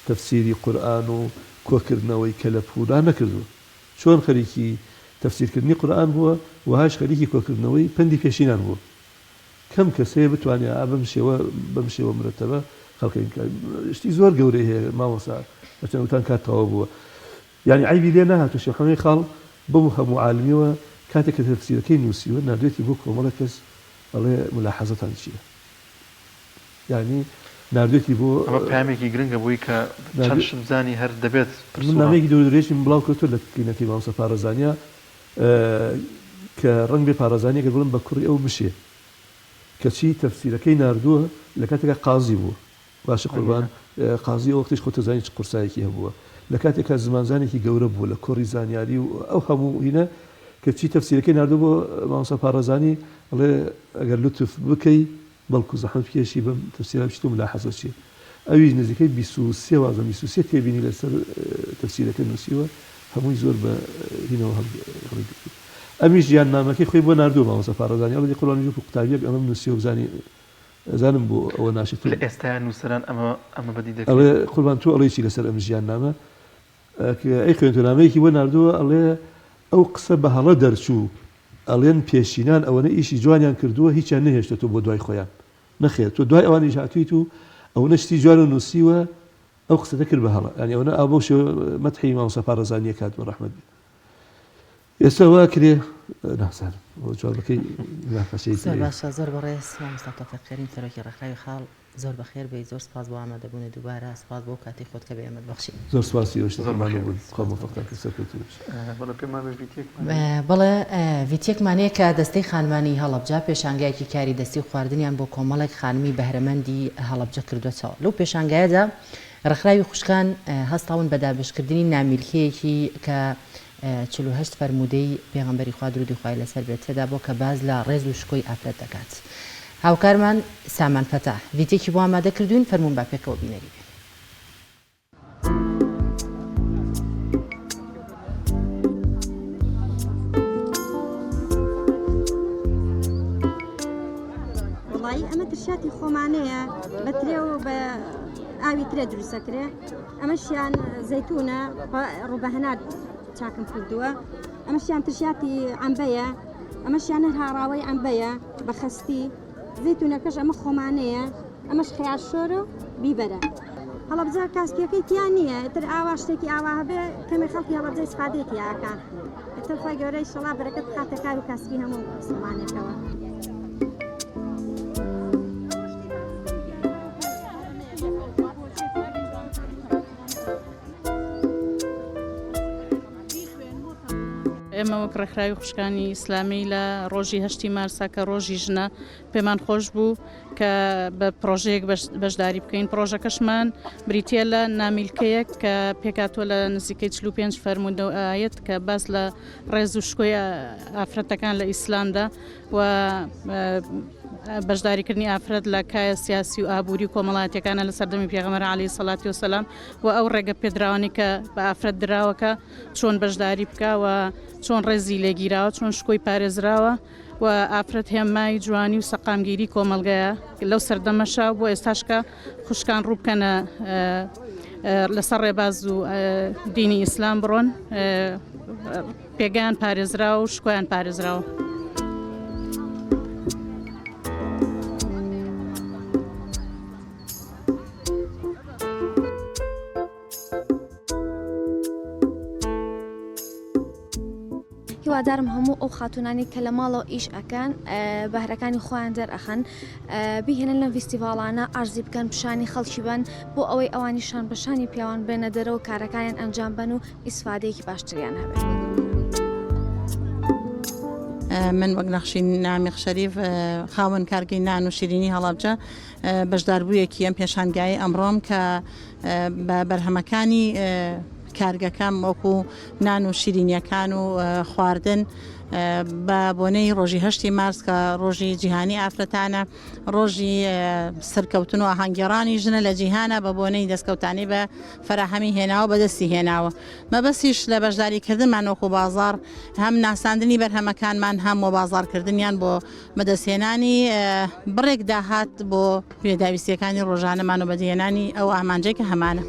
تەفسیری قورئان و کۆکردنەوەی کەلەپوورا نەکردووە. چۆن خەریکی تەفسیرکردنی قورئان بووە، وەهاش خەریکی کۆکردنەوەی پەندی پێشینان بووە. کەم کەس هەیە بتوانێ ئا بەم شێوە بەم شێوە مرەتەبە خەڵکە ئینکار شتی زۆر گەورەی هەیە مامۆستا هەرچەند وتان کات تەواو بووە یانی عەیبی لێ نەهاتوو شێخ حەمەی خاڵ بەو هەموو عالمیەوە کاتێک کە تەفسیرەکەی نووسیوە ناردوێتی بۆ کۆمەڵێک کەس ئەڵێ ملاحەزەتان چییە؟ یانی ناردوێتی بۆ. ئەمە پەیامێکی گرنگە بۆی کە چەند شت بزانی هەر دەبێت پرس من نامەیەکی دوور و درێژیم بڵاو کردووە لە کلینەکەی مامۆستا پارەزانیا کە ڕەنگ بێ پارەزانی ئەگەر بڵێم بە کوڕی ئەو بشێ کەچی تەفسیرەکەی ناردووە لە کاتێکا قازی بووە باشە قوربان قازی ئەو وەختیش خۆت دەزانی چ قورسایەکی هەبووە لە کاتێکا زمانزانێکی گەورە بووە لە کۆڕی زانیاری و ئەو هەموو هینە کەچی تەفسیرەکەی ناردووە بۆ مامۆستا پارەزانی ئەڵێ ئەگەر لوتف بکەی بەڵکو زەحمەت بکێشی بەم تەفسیرە بچیت و ملاحەزە چیە ئەویش نزیکەی 23 وازم 23 تێبینی لەسەر تەفسیرەکە نووسیوە هەمووی زۆر بە هینەوە هەڵیگرتووە ئەمیش ژیان نامەکەی خۆی بۆ ناردووە مامۆستا پارەزانی ئەڵێ قوربانی وەکو قوتابیەک ئەمەم نووسیوە بزانی ئەزانم بۆ ئەوە ناشێت لە ئێستایا نووسەران ئەمە ئەمە بەدی دەکرێت ئەڵێ قوربان تۆ ئەڵێی چی لەسەر ئەم ژیان نامە ئەی خوێنتۆ نامەیەکی بۆ ناردووە ئەڵێ ئەو قسە بە هەڵە دەرچوو ئەڵێن پێشینان ئەوەنە ئیشی جوانیان کردووە هیچیان نەهێشتۆتەوە بۆ دوای خۆیان نەخێر تۆ دوای ئەوانیش هاتوویت و ئەونە شتی جوانت نووسیوە ئەو قسەتە کرد بە هەڵە یانی ئەونە ئاو بەو شێوە مەدحی مامۆستا پارەزانیە کات بە ڕەحمەت بێت ئێستا وا کرێ نازانم ئەوە جوابەکەی مناقەشەیەکی زۆر باشە زۆر بەڕێز مامۆستا تۆفیق کەریم سەرۆکی ڕێکخراوی خاڵ زۆر بەخێر بێی زۆر سپاس بۆ ئامادەبوونت دووبارە سپاس بۆ کاتی خۆت کە بە ئێمەت بەخشی. زۆر سپاسی ئێوەش لە ماندوو بوون خوا مۆفەقتان کە سەرکەوتوو بن. بەڵێ پێم وابێ ڤیتیەکمان هەیە. بەڵێ ڤیتیەکمان هەیە کە دەستەی خانمانی هەڵەبجە پێشانگایەکی کاری دەستی و خواردنیان بۆ کۆمەڵێک خانمی بەهرەمەندی هەڵەبجە کردووەتەوە لەو پێشانگایەدا ڕێکخراوی خوشکان هەستاون بە دابەشکردنی نامیلکەیەکی کە 48 فەرموودەی پێغەمبەری خوا درودی خوای لەسەر بێت تێدا بۆ کە باس لە ڕێز و شکۆی ئافرەت دەکات. هاوکارمان سامان فەتاح ڤیتێکی بۆ ئامادە کردووین فەرموون با پێکەوە بینەری بین. وەڵایی ئەمە ترشاتی خۆمانەیە بە ترێ و بە ئاوی ترێ دروستەکرێ ئەمەشیان زەیتونە ڕووبەهەنار چاکم کردووە ئەمەشیان ترشاتی عەمبەیە ئەمەشیان هەر هاڕاوەی عەمبەیە بە خەستی زەیتونەکەش ئەمە خۆمانەیە ئەمەش خەیار شۆرە و بیبەرە هەڵەبجە کاسپیەکەی تیا نییە ئیتر ئاوا شتێکی ئاوا هەبێ کەمێ خەڵکی هەڵەبجە ئیسفادەی تیا ئەکا ئیتر خوای گەورە ئیشەڵا بەرەکەت بخاتە کار و کاسبی هەموو مسلمانێکەوە. ئێمە وەک ڕێکخراوی خوشکانی ئیسلامی لە ڕۆژی هەشتی مارسا کە ڕۆژی ژنە پێمان خۆش بوو کە بە پرۆژەیەک بەشداری بکەین پرۆژەکەشمان بریتە لە نامیلکەیەک کە پێکاتوە لە نزیکەی 45 فەرموودە و ئاەت کە باس لە ڕێز و شکۆی ئافرەتەکان لە ئیسلامدا و بەشداریکردنی ئافرەت لە کایە سیاسی و ئابووری و کۆمەڵایەتیەکانە لە سەردەمی پێغەمبەر عەلەیهی سەڵاتی وەسەلام و ئەو ڕێگە پێدراوانەی کە بە ئافرەت دراوە کە چۆن بەشداری بکا و چۆن ڕێزی لێگیراوە چۆن شکۆی پارێزراوە و ئافرەت هێمای جوانی و سەقامگیری کۆمەڵگەیە لەو سەردەمەشا بۆ ئێستاش کە خوشکان ڕوو بکەنە لەسەر ڕێباز و دینی ئیسلام بڕۆن پێگەیان پارێزراوە و شکۆیان پارێزراوە. هیوادارم هەموو ئەو خاتوونانەی کە لە ماڵەوە ئیش ئەکەن بەهرەکانی خۆیان دەرئەخەن بیهێنن لەم ڤیستیڤاڵانە عەرزی بکەن پیشانی خەڵکی بەن بۆ ئەوەی ئەوانی شان بە شانی پیاوان بێنە دەرەوە کارەکانیان ئەنجام بەن و ئیسفادەیەکی باشتریان هەبێت. من وەک نەخشین نامیق شەریف خاوەن کارگەی نان و شیرینی هەڵەبجە بەشداربوویەکی ئەم پێشانگایەی ئەمڕۆم کە بە بەرهەمەکانی کارگەکەم وەکو نان و شیرینیەکان و خواردن بە بۆنەی ڕۆژی هەشتی مارس کە ڕۆژی جیهانی ئافرەتانە ڕۆژی سەرکەوتن و ئاهەنگگێڕانی ژنە لە جیهانە بە بۆنەی دەستکەوتانی بە فەراهەمی هێناوە بەدەستی هێناوە مەبەستیش لە بەشداریکردنمان وەکو بازاڕ هەم ناساندنی بەرهەمەکانمان هەم وە بازاڕکردنیان بۆ بەدەستهێنانی بڕێک داهات بۆ پێداویستیەکانی ڕۆژانەمان و بەدیهێنانی ئەو ئامانجەی کە هەمانە.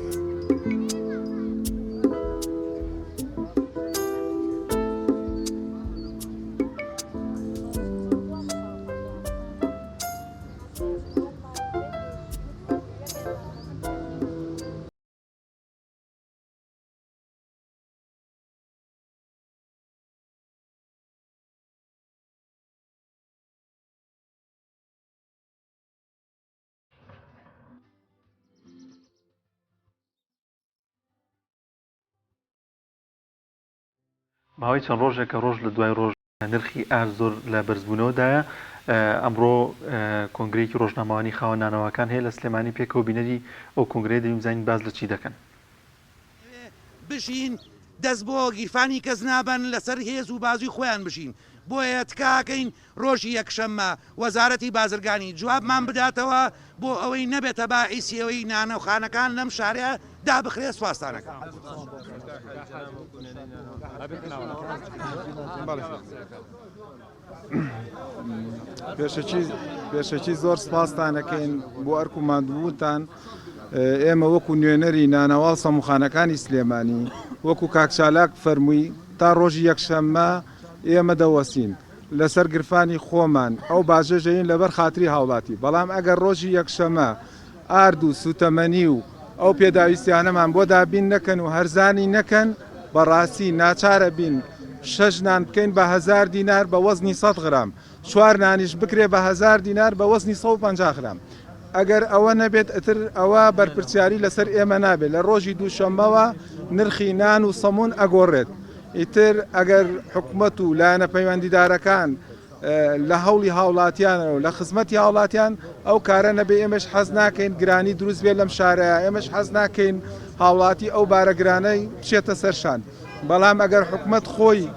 ماوەی چەند ڕۆژێکە ڕۆژ لە دوای ڕۆژ نرخی ئارد زۆر لە بەرزبوونەوەدایە، ئەمڕۆ کۆنگرەیەکی ڕۆژنامەوانی خاوەن نانەواکان هەیە لە سلێمانی، پێکەوە بینەری ئەو کۆنگرەیە دەبین بزانین باس لە چی دەکەن. بژین، دەست بۆ گیرفانی کەس نابەن، لەسەر هێز و بازوی خۆیان بژین، بۆیە تکاکەین ڕۆژی یەکشەممە وەزارەتی بازرگانی جوابمان بداتەوە بۆ ئەوەی نەبێتە باعیسی ئەوەی نانەوخانەکان لەم شارە دابخرێت سوپاستان ئەکەم. پێشەکی زۆر سپاستان ئەکەین بۆ ئەرک و ماندووبوونتان ئێمە وەکو نوێنەری نانەوا و سەموخانەکانی سلێمانی وەکو کاک چالاک فەرمووی تا ڕۆژی یەکشەممە ئێمە دەوەستین لەسەر گرفانی خۆمان ئەو باجە ژەین لەبەر خاتری هاوڵاتی، بەڵام ئەگەر ڕۆژی یەکشەمە ئارد و سوتەمەنی و ئەو پێداویستیانەمان بۆ دابین نەکەن و هەرزانی نەکەن بەڕاستی ناچارە بین شەش نان بکەین بە هەزار دینار بە وەزنی سەد غرام چوار نانیش بکرێ بە هەزار دینار بە وەزنی 150 غرام ئەگەر ئەوە نەبێت ئیتر ئەوە بەرپرسیاری لەسەر ئێمە نابێت لە ڕۆژی دووشەممەوە نرخی نان و سەمون ئەگۆڕێت ئیتر ئەگەر حکومەت و لایەنە پەیوەندیدارەکان لە هەوڵی هاوڵاتیانن و لە خزمەتی هاوڵاتیان ئەو کارە نەبێ ئێمەش حەز ناکەین گرانی دروست بێت لەم شارەیە ئێمەش حەز ناکەین هاوڵاتی ئەو بارە گرانەی بچێتە سەر شان بەڵام ئەگەر حکومەت خۆی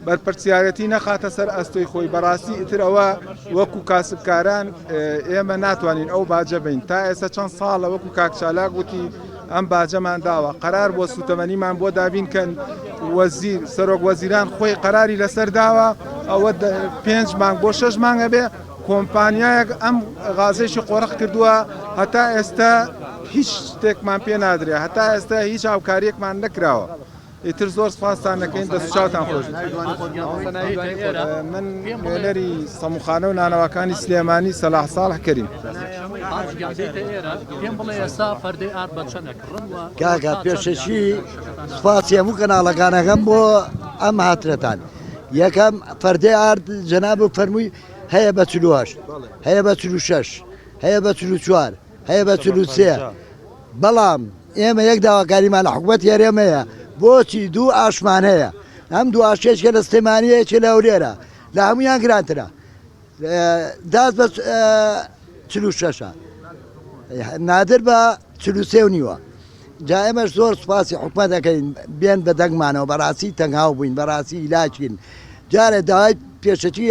بەرپرسیارەتی نەخاتە سەر ئەستۆی خۆی بەڕاستی ئیتر ئەوە وەکو کاسبکاران ئێمە ناتوانین ئەو باجە بین تا ئێستا چەند ساڵە وەکو کاک چالاک وتی ئەم باجەمان داوە قەرار بۆ سوتەمەنیمان بۆ دابین کەن وەزیر سەرۆک وەزیران خۆی قەراری لەسەر داوە ئەوە پێنج مانگ بۆ شەش مانگە بێ کۆمپانیایەک ئەم غازێکی قۆرخ کردووە هەتا ئێستا هیچ شتێکمان پێ نادرێ هەتا ئێستا هیچ هاوکاریەکمان نەکراوە ئیتر زۆر سپاستان دەکەین دەست و چاوتان خۆش من نوێنەری سەموخانە و نانەواکانی سلێمانی سەلاح ساڵح کەریم. کاکە پێشەکی سوپاسی هەموو کەناڵەکانەکەم بۆ ئەم هاتنەتان یەکەم فەردەی ئارد جەناب و فەرمووی هەیە بە 48 هەیە بە 46 هەیە بە 44 هەیە بە 43 بەڵام ئێمە یەک داواکاریمان لە حکومەتی هەرێم هەیە بۆچی دوو ئاشمان هەیە ئەم دوو ئاشێک لە سلێمانیە یەکێ لە هەولێرە لە هەمویان گرانترە داس بە 46 نادر بە 43 و نیوە جا ئێمەش زۆر سوپاسی حکومەت دەکەین بێن بە دەنگمانەوە بەڕاستی تەنگاو بووین بەڕاستی هیلاکین جارێ داوای پێشەکی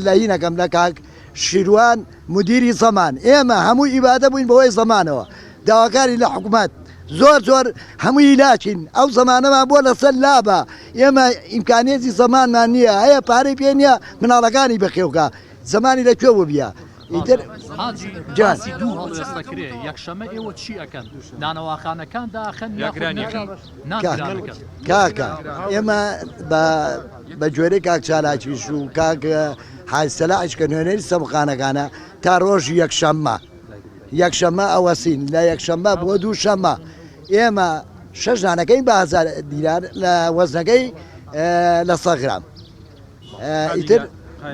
لە هینەکەم لە کاک شیروان مدیری زەمان ئێمە هەموو ئیبادە بووین بەوەی زەمانەوە داواکاری لە حکومەت زۆر زۆر هەموو هیلاکین ئەو زەمانەمان بۆ لەسەر لابە ئێمە ئیمکانیەتی زەمانمان نییە هەیە پارەی پێ نییە مناڵەکانی بەخێوکە زمانی لە کوێ بووبیە ئیتر حاجی جان. باسی دوو هەڵوێست دەکرێ یەکشەمە ئێوە چی ئەکەن نانەواخانەکان داخەن یا یاخود گرانی نرخی ئەکەن؟ نان کاک گران ئەکەن؟ کاکە ئێمە بە بە گوێرەی کاک چالاکیش و کاک حاج سەلاحیش کە نوێنەری سەمخانەکانە تا ڕۆژی یەکشەممە یەکشەممە ئەوەسین لە یەکشەممە بۆ دووشەممە ئێمە شەش نانەکەین بە هەزار دینار لە وەزنەکەی. لە سە غرام ئیتر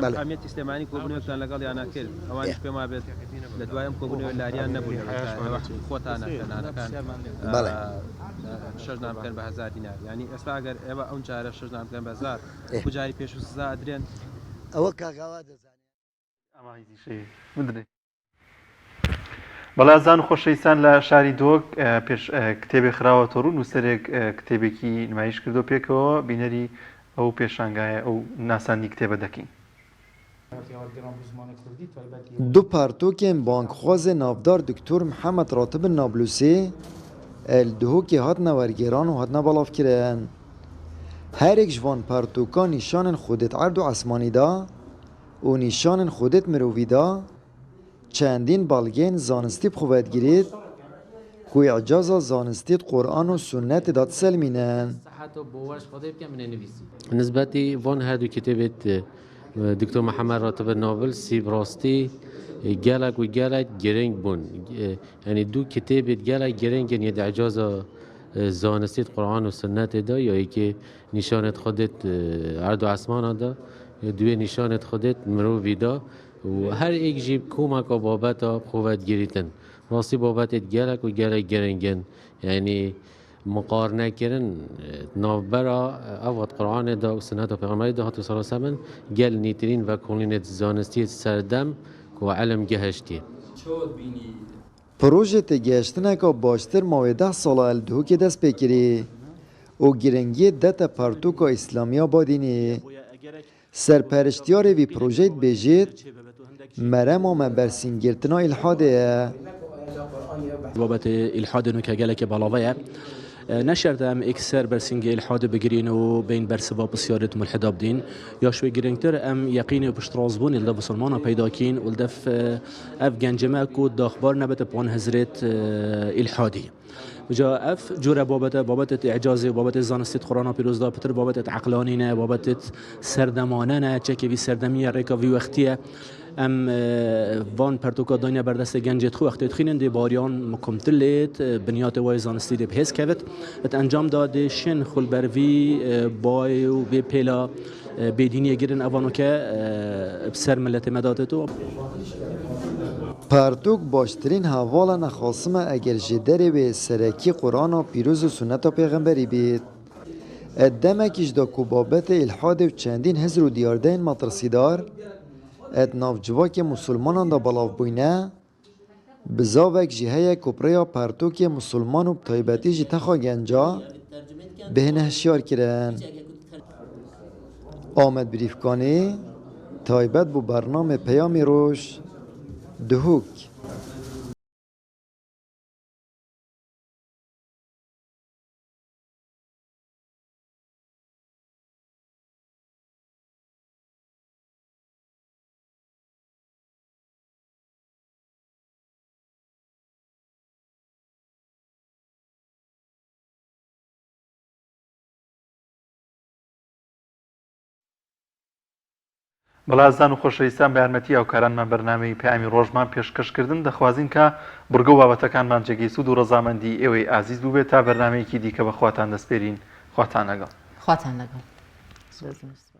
بەڵێ. قایمقامیەتی سلێمانی کۆبوونەوەیەکتان لەگەڵیانا کرد، ئەوانیش پێم وابێت لە دوای ئەم کۆبوونەوە لاریان نەبوون لەوەی کە لە وەختی خۆتانە کە نانەکان بەڵێ. شەش نان بکەن بە هەزار دینار یانی ئێستا ئەگەر ئێوە ئەو جارە شەش نان بکەن بە هەزار بۆ جاری پێشوو سزا ئەدرێن؟ ئەوە کاک ئاوا دەزانێ. بەڵێ ئازیزان و خۆشەویستان لە شاری دهۆک پێش کتێبێک خراوەتە ڕوو نووسەرێک کتێبێکی نمایش کردو پێکەوە بینەری ئەو پێشانگایە ئەو ناساندنی کتێبە دەکەین. Du pertûkên bankxwazê navdar Diktor Mihemed Ratib Nablusî li Duhokê hatine wergêran û hatine belavkirin. Her yek ji van pertûkan nîşanên Xwedê di erd û esmanî de û nîşanên Xwedê di mirovî de Çendîn belgeyên zanistî bi xwe vedigirît ku îcaza zanistî di Quran û Sunnetê de diselmînin. Nisbetî van her du kitêbê Diktor Mihemed Ratib Nabilsî bi rastî gelek û gelek giring bûn. Yanî du kitêbê gelek giring in yê di îcaza zanistî di Quran û Sunnetê de ya yekê nîşanê di Xwedê erd û esmanan de ya duyê nîşanê di Xwedê mirovî de Û her êk jî bi komeka babeta bi xwe ve digirîtin. Rastî babetê gelek û gelek giring in. Yanî miqarnekirin di navbera eva di Quranê de û sineta Pêxemberî de hatû sala semin gel nîtirîn vekolînê di zanistiyê serdem ku ilim gehiştî. Projê têgihiştineka baştir mawê deh sala li Duhokê dest pê kirî û giringiyê dete pertûka Îslamiya Badînî. Serperiştiyarê vî projeyê dibêjit, Merema me bersîngirtina îlhadê ye. Babetê îlhadê nûke gelekê belave ye. Ne şert e em êkser bersîngê îlhadê bigirîn û bên bersiva pisyarê mulhida bidîn. Ya ji wê giringtir em yeqînê û piştrastbûnê li dev misilmanan peyda kîn û li dev ev gencê me ku daxbar nebete bi wan hizirêt îlhadî. Ca ev cure babete babetet îcazê û babetê zanistê di Qurana pîroz de pitir babetet eqlanî ne, babetet serdemane ne, çekê vî serdemî ye, rêka vî wextî ye. Em van pertoka dayne ber destê gencê dixwe wextê dixwînin dê bariyan mikumtir lêt, binyatê wayê zanistî dê bi hêz kevit. Di encam de dê şên xwe li ber vî bayê û vê pêla Bêdîniyê girin evanoke bi ser miletê me de tê. Pertûk baştirîn hevala nexasim e eger ji derê wê serekî Qurana pîroz û suneta pêxemberî bît. Di demekî ji de ku babetê îlhadê û çendîn hizr û diyardeyên metirsîdar di nav civakê musulmanan de belav bûyne, Bizavek jî heye ku bi rêya pertûkê musulman û bi taybetî jî texa genca bihêne hişyarkirin. Amed Birîfkanî taybet bû bernamê Peyamî Roj, Dihuk. بەڵێ ئازیزان و خۆشەویستان بە یارمەتی هاوکارانمان بەرنامەی پەیامی ڕۆژمان پێشکەش کردن دەخوازین کە بڕگە و بابەتەکانمان جێگەی سوود و ڕەزامەندی ئێوەی ئازیز بووبێت تا بەرنامەیەکی دیکە بە خواتان دەسپێرین خواتان لەگەڵ. خواتان لەگەڵ. زۆر زۆر.